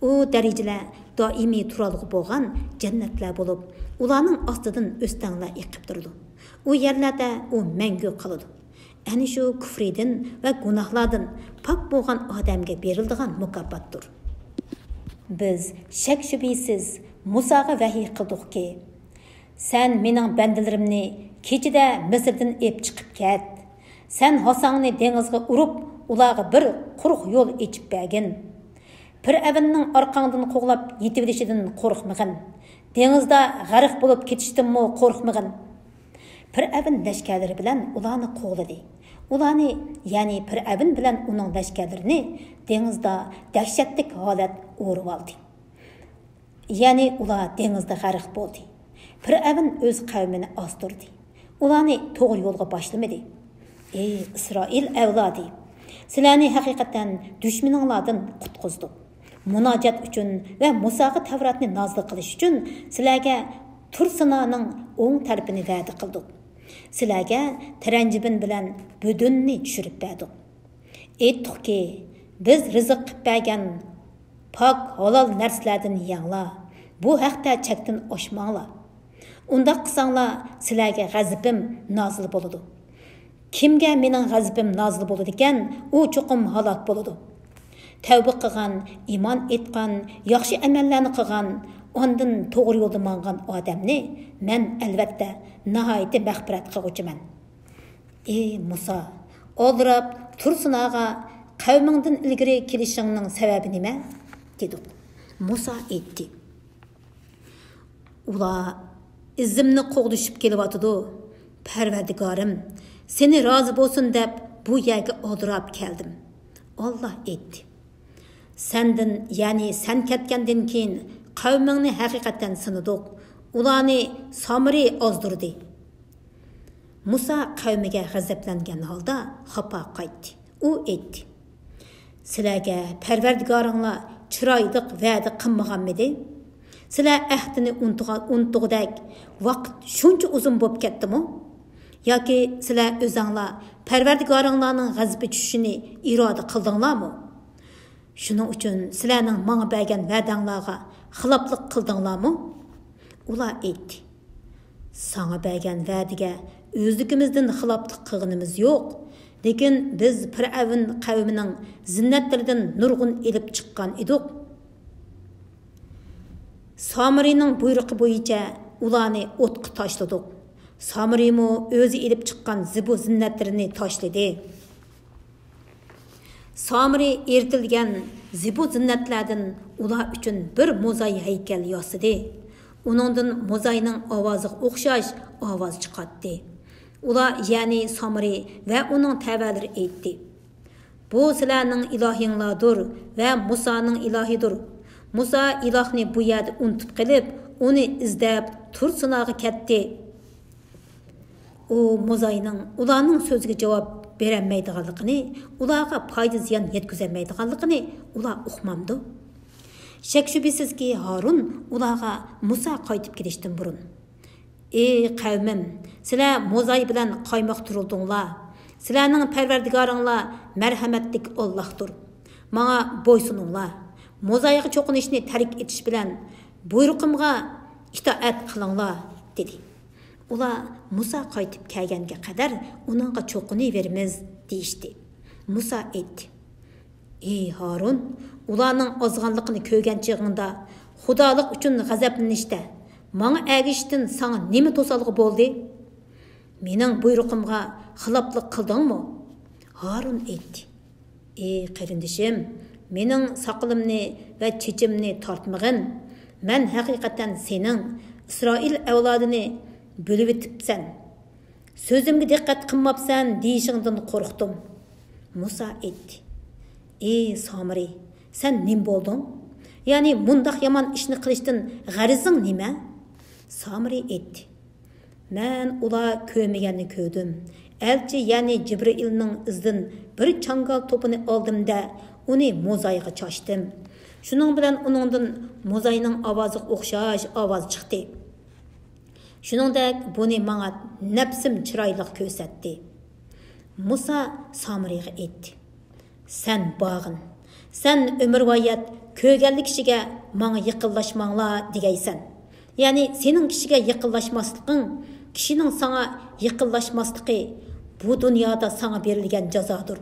ئۇ دەرىجىلەر دائىمىي تۇرالغۇ بولغان جەننەتلەر بولۇپ، ئۇلارنىڭ ئاستىدىن ئۆستەڭلەر ئېقىپ تۇرىدۇ. ئۇ يەرلەردە ئۇ مەڭگۈ قالىدۇ. ئەنە شۇ كۇفرىدىن ۋە گۇناھلاردىن پاك بولغان ئادەمگە بېرىلىدىغان مۇكاپاتتۇر. بىز شەك-شۈبھىسىز مۇساغا ۋەھىي قىلدۇقكى، سەن مېنىڭ بەندىلىرىمنى كېچىدە مىسىردىن ئېلىپ چىقىپ كەت. سەن ھاساڭنى دېڭىزغا ئۇرۇپ، ئۇلارغا بىر قۇرۇق يول ئېچىپ بەرگىن. پىرئەۋننىڭ ئارقاڭدىن قوغلاپ يېتىۋېلىشىدىن قورقمىغىن. دېڭىزدا غەرق بولۇپ كېتىشتىنمۇ قورقمىغىن. پىرئەۋن لەشكەرلىرى بىلەن ئۇلارنى قوغلىدى. ئۇلارنى، يەنى پىرئەۋن بىلەن ئۇنىڭ لەشكەرلىرىنى دېڭىزدا دەھشەتلىك ھالەت ئورىۋالدى. يەنى ئۇلار دېڭىزدا غەرق بولدى. پىرئەۋن ئۆز قەۋمىنى ئازدۇردى. ئۇلارنى توغرا يولغا باشلىمىدى. ئەي ئىسرائىل ئەۋلادى! سىلەرنى ھەقىقەتەن دۈشمىنىڭلاردىن قۇتقۇزدۇق. مۇناجات ئۈچۈن ۋە مۇساغا تەۋراتنى نازىل قىلىش ئۈچۈن سىلەرگە تۇرسىنانىڭ ئوڭ تەرىپىنى ۋەدە قىلدۇق. سىلەرگە تىرەنجىبىن بىلەن بۈدۈننى چۈشۈرۈپ بەردۇق. ئېيتتۇقكى، بىز رىزىق قىلىپ بەرگەن پاك، ھالال نەرسىلەردىن يەڭلار. بۇ ھەقتە چەكتىن ئاشماڭلار. ئۇنداق قىلساڭلار، سىلەرگە غەزىپىم نازىل بولىدۇ. كىمگە مېنىڭ غەزىپىم نازىل بولىدىكەن، ئۇ چوقۇم ھالاك بولىدۇ. تەۋبە قىلغان، ئىمان ئېيتقان، ياخشى ئەمەللەرنى قىلغان، ئاندىن توغرا يولدا ماڭغان ئادەمنى مەن، ئەلۋەتتە، ناھايىتى مەغپىرەت قىلغۇچىمەن. ئى مۇسا، ئالدىراپ تۇرسۇناغا قەۋمىڭدىن ئىلگىرى كېلىشىڭنىڭ سەۋەبى نېمە؟ دېدۇق. مۇسا ئېيتتى، ئۇلار ئىزىمنى قوغدىشىپ كېلىۋاتىدۇ. پەرۋەردىگارىم، سېنى رازى بولسۇن دەپ بۇ يەرگە ئالدىراپ كەلدىم. ئاللا ئېيتتى، سەندىن، يەنى سەن كەتكەندىن كېيىن قەۋمىڭنى ھەقىقەتەن سىنىدۇق. ئۇلارنى سامرى ئازدۇردى. مۇسا قەۋمىگە غەزەپلەنگەن ھالدا خاپا قايتتى. ئۇ ئېيتتى، سىلەرگە پەرۋەردىگارىڭلار چىرايلىق ۋەدە قىلمىغانمىدى؟ سىلەر ئەھدىنى ئۇنتۇغا-، ئۇنتۇغۇدەك ۋاقىت شۇنچە ئۇزۇن بولۇپ كەتتىمۇ؟ ياكى سىلەر ئۆزەڭلار پەرۋەردىگارىڭلارنىڭ غەزىپى چۈشۈشىنى ئىرادە قىلدىڭلارمۇ؟ شۇنىڭ ئۈچۈن سىلەرنىڭ ماڭا بەرگەن ۋەدەڭلارغا خىلاپلىق قىلدىڭلارمۇ؟ ئۇلار ئېيتتى، ساڭا بەرگەن ۋەدىگە ئۆزلۈكىمىزدىن خىلاپلىق قىلغىنىمىز يوق، لېكىن بىز پىرئەۋن قەۋمىنىڭ زىننەتلىرىدىن نۇرغۇن ئېلىپ چىققان ئىدۇق. سامىرىنىڭ بۇيرۇقى بويىچە ئۇلارنى ئوتقا تاشلىدۇق. سامىرىمۇ ئۆزى ئېلىپ چىققان زىبۇ زىننەتلىرىنى تاشلىدى. سامىرى ئېرىتىلگەن زىبۇ زىننەتلەردىن ئۇلار ئۈچۈن بىر موزاي ھەيكەل ياسىدى. ئۇنىڭدىن موزاينىڭ ئاۋازىغا ئوخشاش ئاۋاز چىقاتتى. ئۇلار، يەنى سامىرى ۋە ئۇنىڭ تەۋەلىرى ئېيتتى، بۇ سىلەرنىڭ ئىلاھىڭلاردۇر ۋە مۇسانىڭ ئىلاھىدۇر. مۇسا ئىلاھنى بۇ يەردە ئۇنتۇپ قېلىپ، ئۇنى ئىزدەپ تۇرسىناغا كەتتى. ئۇ موزاينىڭ ئۇلارنىڭ سۆزىگە جاۋاب بېرەلمەيدىغانلىقىنى، ئۇلارغا پايدا-زىيان يەتكۈزەلمەيدىغانلىقىنى ئۇلار ئۇقمامدۇ؟ شەك-شۈبھىسىزكى، ھارۇن ئۇلارغا مۇسا قايتىپ كېلىشتىن بۇرۇن، ئى قەۋمىم، سىلەر موزاي بىلەن قايماق تۇرۇلدۇڭلار. سىلەرنىڭ پەرۋەردىگارىڭلار مەرھەمەتلىك ئاللاھتۇر. ماڭا بويسۇنۇڭلار. موزايغا چوقۇنۇشنى تەرك ئېتىش بىلەن بۇيرۇقۇمغا ئىتائەت قىلىڭلار، دېدى. ئۇلار مۇسا قايتىپ كەلگەنگە قەدەر ئۇنىڭغا چوقۇنۇۋېرىمىز، دېيىشتى. مۇسا ئېيتتى، ئى ھارۇن، ئۇلارنىڭ ئازغانلىقىنى كۆرگەن چېغىڭدا خۇدالىق ئۈچۈن غەزەپلىنىشتە ماڭا ئەگىشىشتىن ساڭا نېمە توسالغۇ بولدى؟ مېنىڭ بۇيرۇقۇمغا خىلاپلىق قىلدىڭمۇ؟ ھارۇن ئېيتتى، ئى قېرىندىشىم، مېنىڭ ساقىلىمنى ۋە چېچىمنى تارتمىغىن. مەن ھەقىقەتەن سېنىڭ، ئىسرائىل ئەۋلادىنى بۆلۈۋېتىپسەن. سۆزۈمگە دىققەت قىلماپسەن دېيىشىڭدىن قورقتۇم. مۇسا ئېيتتى، ئى سامىرى، سەن نېمە بولدۇڭ؟ يەنى مۇنداق يامان ئىشنى قىلىشتىن غەرىزىڭ نېمە؟ سامرى ئېيتتى، مەن ئۇلار كۆرمىگەننى كۆردۈم. ئەلچى، يەنى جىبرىئىلنىڭ ئىزىدىن بىر چاڭگال توپىنى ئالدىم-دە، ئۇنى موزايغا چاچتىم. شۇنىڭ بىلەن ئۇنىڭدىن موزاينىڭ ئاۋازىغا ئوخشاش ئاۋاز چىقتى. شۇنىڭدەك بۇنى ماڭا نەپسىم چىرايلىق كۆرسەتتى. مۇسا سامرىغا ئېيتتى، سەن بارغىن، سەن ئۆمۈرۋايەت كۆرگەنلا كىشىگە ماڭا يېقىنلاشماڭلار دېگەيسەن. يەنى سېنىڭ كىشىگە يېقىنلاشماسلىقىڭ، كىشىنىڭ ساڭا يېقىنلاشماسلىقى بۇ دۇنيادا ساڭا بېرىلگەن جازادۇر.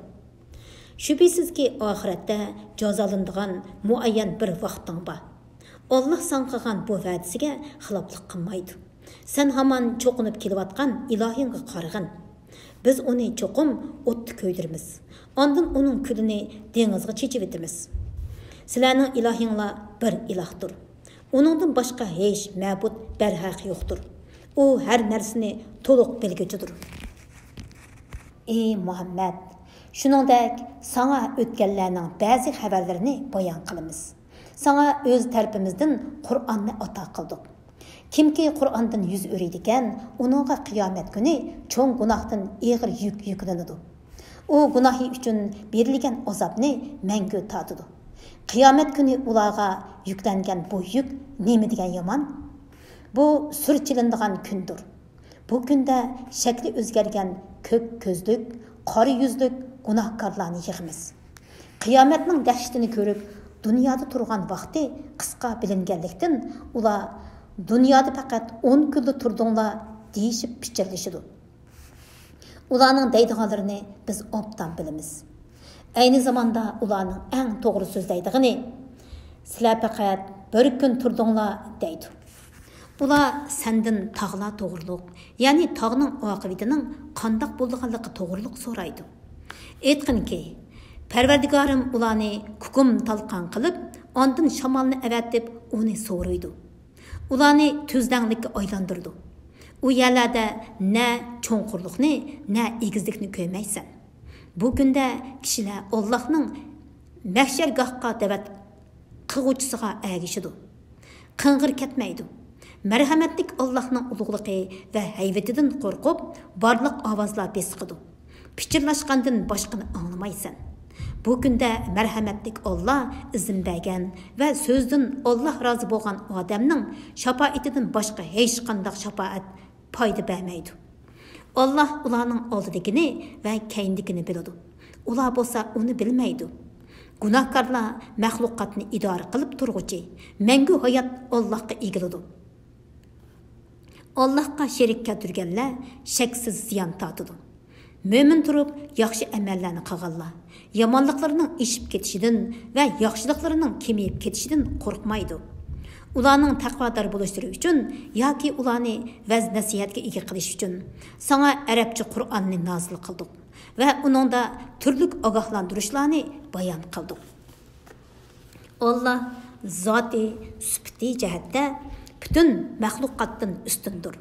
شۈبھىسىزكى، ئاخىرەتتە جازالىنىدىغان مۇئەييەن بىر ۋاقتىڭ بار. ئاللاھ ساڭا قىلغان بۇ ۋەدىسىگە خىلاپلىق قىلمايدۇ. سەن ھامان چوقۇنۇپ كېلىۋاتقان ئىلاھىڭغا قارىغىن. بىز ئۇنى چوقۇم ئوتتا كۆيدۈرىمىز. ئاندىن ئۇنىڭ كۈلىنى دېڭىزغا چېچىۋېتىمىز. سىلەرنىڭ ئىلاھىڭلار بىر ئىلاھتۇر. ئۇنىڭدىن باشقا ھېچ مەبۇد بەرھەق يوقتۇر. ئۇ ھەر نەرسىنى تولۇق بىلگۈچىدۇر. ئى مۇھەممەد! شۇنىڭدەك ساڭا ئۆتكەنلەرنىڭ بەزى خەۋەرلىرىنى بايان قىلىمىز. ساڭا ئۆز تەرىپىمىزدىن قۇرئاننى ئاتا قىلدۇق. كىمكى قۇرئاندىن يۈز ئۆرۈيدىكەن، ئۇنىڭغا قىيامەت كۈنى چوڭ گۇناھتىن ئېغىر يۈك يۈكلىنىدۇ. ئۇ گۇناھى ئۈچۈن بېرىلگەن ئازابنى مەڭگۈ تارتىدۇ. قىيامەت كۈنى ئۇلارغا يۈكلەنگەن بۇ يۈك نېمە دېگەن يامان؟ بۇ سۈر چېلىنىدىغان كۈندۇر. بۇ كۈندە شەكلى ئۆزگەرگەن كۆك كۆزلۈك، قارا يۈزلۈك گۇناھكارلارنى يىغىمىز. قىيامەتنىڭ دەھشىتىنى كۆرۈپ، دۇنيادا تۇرغان ۋاقتى قىسقا بىلىنگەنلىكتىن، ئۇلار دۇنيادا پەقەت ئون كۈنلا تۇردۇڭلار دېيىشىپ پىچىرلىشىدۇ. ئۇلارنىڭ دەيدىغانلىرىنى بىز ئوبدان بىلىمىز. ئەينى زاماندا ئۇلارنىڭ ئەڭ توغرا سۆزلەيدىغىنى، سىلەر پەقەت بىر كۈن تۇردۇڭلار دەيدۇ. ئۇلار سەندىن تاغلار توغرۇلۇق، يەنى تاغنىڭ ئاقىۋىتىنىڭ قانداق بولىدىغانلىقى توغرۇلۇق سورايدۇ. ئېيتقىنكى، پەرۋەردىگارىم ئۇلارنى كۇكۇم تالقان قىلىپ، ئاندىن شامالنى ئەۋەتىپ ئۇنى سورۇيدۇ. ئۇلارنى تۈزلەڭلىككە ئايلاندۇرىدۇ. ئۇ يەرلەردە نە چوڭقۇرلۇقنى، نە ئېگىزلىكنى كۆرمەيسەن. بۇ كۈندە كىشىلەر ئاللاھنىڭ مەھشەرگاھقا دەۋەت قىلغۇچىسىغا ئەگىشىدۇ. قىڭغىر كەتمەيدۇ. مەرھەمەتلىك ئاللاھنىڭ ئۇلۇغلۇقى ۋە ھەيۋىتىدىن قورقۇپ، بارلىق ئاۋازلار بېسىقىدۇ. پىچىرلاشقاندىن باشقىنى ئاڭلىمايسەن. بۇ كۈندە مەرھەمەتلىك ئاللاھ ئىزىن بەرگەن ۋە سۆزىدىن ئاللاھ رازى بولغان ئادەمنىڭ شاپائىتىدىن باشقا ھېچقانداق شاپائەت پايدا بەرمەيدۇ. ئاللاھ ئۇلارنىڭ ئالدىدىكىنى ۋە كەينىدىكىنى بىلىدۇ. ئۇلار بولسا ئۇنى بىلمەيدۇ. گۇناھكارلار مەخلۇقاتنى ئىدارە قىلىپ تۇرغۇچى، مەڭگۈ ھايات ئاللاھقا ئېگىلىدۇ. ئاللاھقا شېرىك كەلتۈرگەنلەر شەكسىز زىيان تارتىدۇ. مۆمىن تۇرۇپ ياخشى ئەمەللەرنى قىلغانلار يامانلىقلىرىنىڭ ئېشىپ كېتىشىدىن ۋە ياخشىلىقلىرىنىڭ كېمىيىپ كېتىشىدىن قورقمايدۇ. ئۇلارنىڭ تەقۋادار بولۇشلىرى ئۈچۈن ياكى ئۇلارنى ۋەز-نەسىھەتكە ئىگە قىلىش ئۈچۈن ساڭا ئەرەبچە قۇرئاننى نازىل قىلدۇق ۋە ئۇنىڭدا تۈرلۈك ئاگاھلاندۇرۇشلارنى بايان قىلدۇق. ئاللاھ زاتى، سۈپىتى جەھەتتە پۈتۈن مەخلۇقاتتىن ئۈستۈندۇر.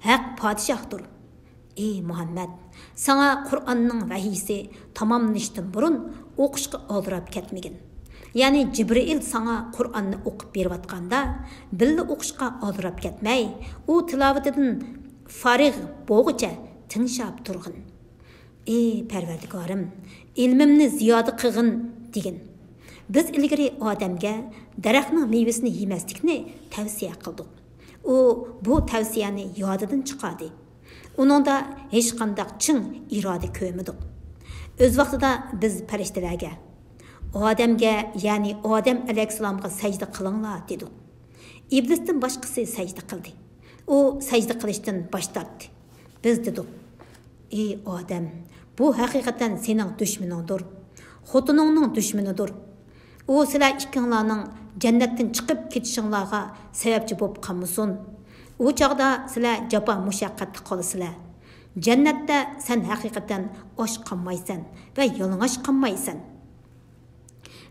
ھەق پادىشاھتۇر. ئى مۇھەممەد، ساڭا قۇرئاننىڭ ۋەھىيسى تاماملىنىشتىن بۇرۇن ئوقۇشقا ئالدىراپ كەتمىگىن. يەنى جىبرىئىل ساڭا قۇرئاننى ئوقۇپ بېرىۋاتقاندا، بىللە ئوقۇشقا ئالدىراپ كەتمەي، ئۇ تىلاۋىتىدىن فارىغ بولغۇچە تىڭشاپ تۇرغىن. ئى پەرۋەردىگارىم، ئىلمىمنى زىيادە قىلغىن دېگىن. بىز ئىلگىرى ئادەمگە دەرەخنىڭ مېۋىسىنى يېمەسلىكنى تەۋسىيە قىلدۇق. ئۇ بۇ تەۋسىيەنى يادىدىن چىقاردى. ئۇنىڭدا ھېچقانداق چىڭ ئىرادە كۆرمىدۇق. ئۆز ۋاقتىدا بىز پەرىشتىلەرگە، ئادەمگە، يەنى ئادەم ئەلەيھىسسالامغا سەجدە قىلىڭلار دېدۇق. ئىبلىستىن باشقىسى سەجدە قىلدى. ئۇ سەجدە قىلىشتىن باش تارتتى. بىز دېدۇق، ئى ئادەم، بۇ ھەقىقەتەن سېنىڭ دۈشمىنىڭدۇر، خوتۇنۇڭنىڭ دۈشمىنىدۇر. ئۇ سىلەر ئىككىڭلارنىڭ جەننەتتىن چىقىپ كېتىشىڭلارغا سەۋەبچى بولۇپ قالمىسۇن. ئۇ چاغدا سىلەر جاپا مۇشەققەتتە قالىسىلەر. جەننەتتە سەن ھەقىقەتەن ئاچ قالمايسەن ۋە يالىڭاچ قالمايسەن.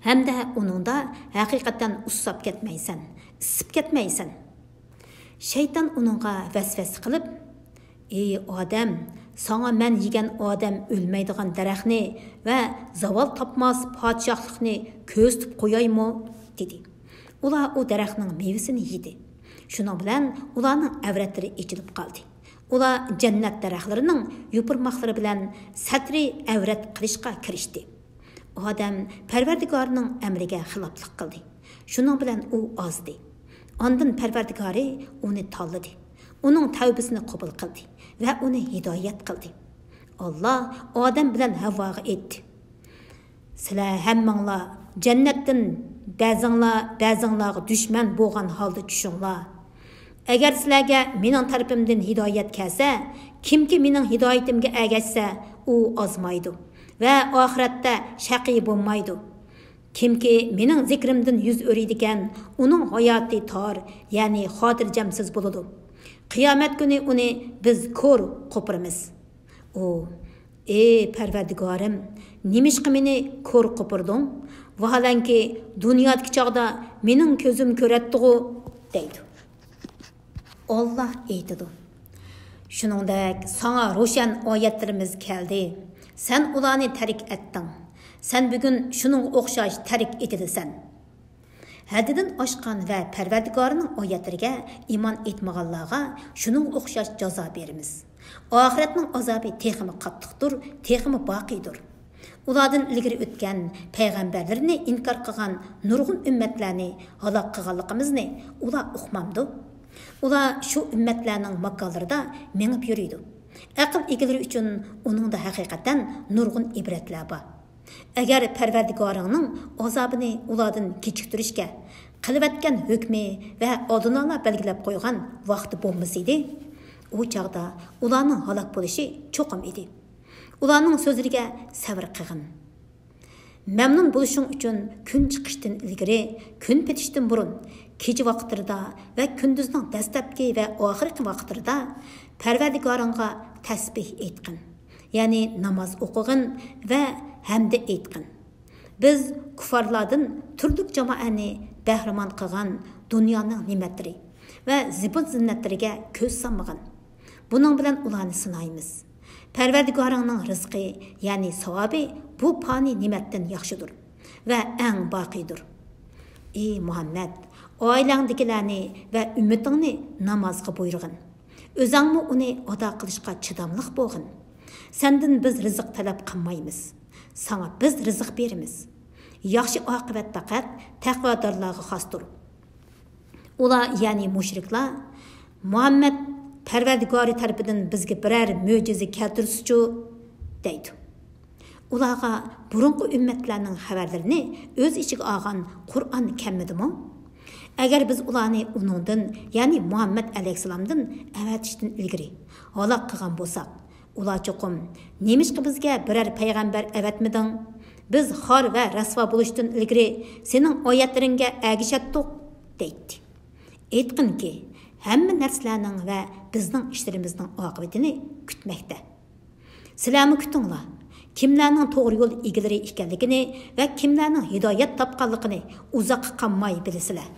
ھەمدە ئۇنىڭدا ھەقىقەتەن ئۇسساپ كەتمەيسەن، ئىسسىپ كەتمەيسەن. شەيتان ئۇنىڭغا ۋەسۋەسە قىلىپ، ئى ئادەم، ساڭا مەن يېگەن ئادەم ئۆلمەيدىغان دەرەخنى ۋە زاۋال تاپماس پادىشاھلىقنى كۆرسىتىپ قويايمۇ؟ دېدى. ئۇلار ئۇ دەرەخنىڭ مېۋىسىنى يېدى. شۇنىڭ بىلەن ئۇلارنىڭ ئەۋرەتلىرى ئېچىلىپ قالدى. ئۇلار جەننەت دەرەخلىرىنىڭ يوپۇرماقلىرى بىلەن سەترى ئەۋرەت قىلىشقا كىرىشتى. ئادەم پەرۋەردىگارنىڭ ئەمرىگە خىلاپلىق قىلدى. شۇنىڭ بىلەن ئۇ ئازدى. ئاندىن پەرۋەردىگارى ئۇنى تاللىدى. ئۇنىڭ تەۋبىسىنى قوبۇل قىلدى ۋە ئۇنى ھىدايەت قىلدى. ئاللا ئادەم بىلەن ھەۋۋاغا ئېيتتى: سىلەر ھەممىڭلار جەننەتتىن بەزىڭلار بەزىڭلارغا دۈشمەن بولغان ھالدا چۈشۈڭلار. ئەگەر سىلەرگە مېنىڭ تەرىپىمدىن ھىدايەت كەلسە، كىمكى مېنىڭ ھىدايىتىمگە ئەگەشسە، ئۇ ئازمايدۇ ۋە ئاخىرەتتە شەقىي بولمايدۇ. كىمكى مېنىڭ زىكرىمدىن يۈز ئۆرۈيدىكەن، ئۇنىڭ ھاياتى تار، يەنى خاتىرجەمسىز بولىدۇ. قىيامەت كۈنى ئۇنى بىز كور قوپۇرىمىز. ئۇ: ئى پەرۋەردىگارىم، نېمىشقا مېنى كور قوپۇردۇڭ؟ ۋاھالەنكى، دۇنيادىكى چاغدا مېنىڭ كۆزۈم كۆرەتتىغۇ، دەيدۇ. ئاللا ئېيتىدۇ: شۇنىڭدەك ساڭا روشەن ئايەتلىرىمىز كەلدى. سەن ئۇلارنى تەرك ئەتتىڭ. سەن بۈگۈن شۇنىڭغا ئوخشاش تەرك ئېتىلىسەن. ھەددىدىن ئاشقان ۋە پەرۋەردىگارىنىڭ ئايەتلىرىگە ئىمان ئېيتمىغانلارغا شۇنىڭغا ئوخشاش جازا بېرىمىز. ئاخىرەتنىڭ ئازابى تېخىمۇ قاتتىقتۇر، تېخىمۇ باقىيدۇر. ئۇلاردىن ئىلگىرى ئۆتكەن پەيغەمبەرلىرىنى ئىنكار قىلغان نۇرغۇن ئۈممەتلەرنى ھالاك قىلغانلىقىمىزنى ئۇلار ئۇقمامدۇ؟ ئۇلار شۇ ئۈممەتلەرنىڭ ماكانلىرىدا مېڭىپ يۈرىدۇ. ئەقىل ئىگىلىرى ئۈچۈن ئۇنىڭدا ھەقىقەتەن نۇرغۇن ئىبرەتلەر بار. ئەگەر پەرۋەردىگارىڭنىڭ ئازابىنى ئۇلاردىن كېچىكتۈرۈشكە قىلىۋەتكەن ھۆكمى ۋە ئالدىنئالا بەلگىلەپ قويغان ۋاقتى بولمىسىدى، ئۇ چاغدا ئۇلارنىڭ ھالاك بولۇشى چوقۇم ئىدى. ئۇلارنىڭ سۆزلىرىگە سەۋر قىلغىن. مەمنۇن بولۇشۇڭ ئۈچۈن كۈن چىقىشتىن ئىلگىرى، كۈن پېتىشتىن بۇرۇن، كېچە ۋاقىتلىرىدا ۋە كۈندۈزنىڭ دەسلەپكى ۋە ئاخىرقى ۋاقىتلىرىدا پەرۋەردىگارىڭغا تەسبىھ ئېيتقىن، يەنى ناماز ئوقۇغىن ۋە ھەمدە ئېيتقىن. بىز كۇففارلاردىن تۈرلۈك جامائەنى بەھرىمەن قىلغان دۇنيانىڭ نېمەتلىرى ۋە زىبۇن زىننەتلىرىگە كۆز سالمىغىن. بۇنىڭ بىلەن ئۇلارنى سىنايمىز. پەرۋەردىگارىڭنىڭ رىزقى، يەنى ساۋابى بۇ پانىي نېمەتتىن ياخشىدۇر ۋە ئەڭ باقىيدۇر. ئى مۇھەممەد، ئائىلەڭدىكىلەرنى ۋە ئۈممىتىڭنى نامازغا بۇيرۇغىن. ئۆزەڭمۇ ئۇنى ئادا قىلىشقا چىداملىق بولغىن. سەندىن بىز رىزىق تەلەپ قىلمايمىز. ساڭا بىز رىزىق بېرىمىز. ياخشى ئاقىۋەت پەقەت تەقۋادارلارغا خاستۇر. ئۇلار، يەنى مۇشرىكلار، مۇھەممەد پەرۋەردىگارى تەرىپىدىن بىزگە بىرەر مۆجىزە كەلتۈرسىچۇ، دەيدۇ. ئۇلارغا بۇرۇنقى ئۈممەتلەرنىڭ خەۋەرلىرىنى ئۆز ئىچىگە ئالغان قۇرئان كەلمىدىمۇ؟ ئەگەر بىز ئۇلارنى ئۇنىڭدىن، يەنى مۇھەممەد ئەلەيھىسسالامدىن ئەۋەتىشتىن ئىلگىرى ھالاك قىلغان بولساق، ئۇلار چوقۇم: نېمىشقا بىزگە بىرەر پەيغەمبەر ئەۋەتمىدىڭ؟ بىز خار ۋە رەسۋا بولۇشتىن ئىلگىرى سېنىڭ ئايەتلىرىڭگە ئەگىشەتتۇق، دەيتتى. ئېيتقىنكى، ھەممە نەرسىلەرنىڭ ۋە بىزنىڭ ئىشلىرىمىزنىڭ ئاقىۋىتىنى كۈتمەكتە. سىلەرمۇ كۈتۈڭلار. كىملەرنىڭ توغرا يول ئىگىلىرى ئىكەنلىكىنى ۋە كىملەرنىڭ ھىدايەت تاپقانلىقىنى ئۇزاققا قالماي بىلىسىلەر.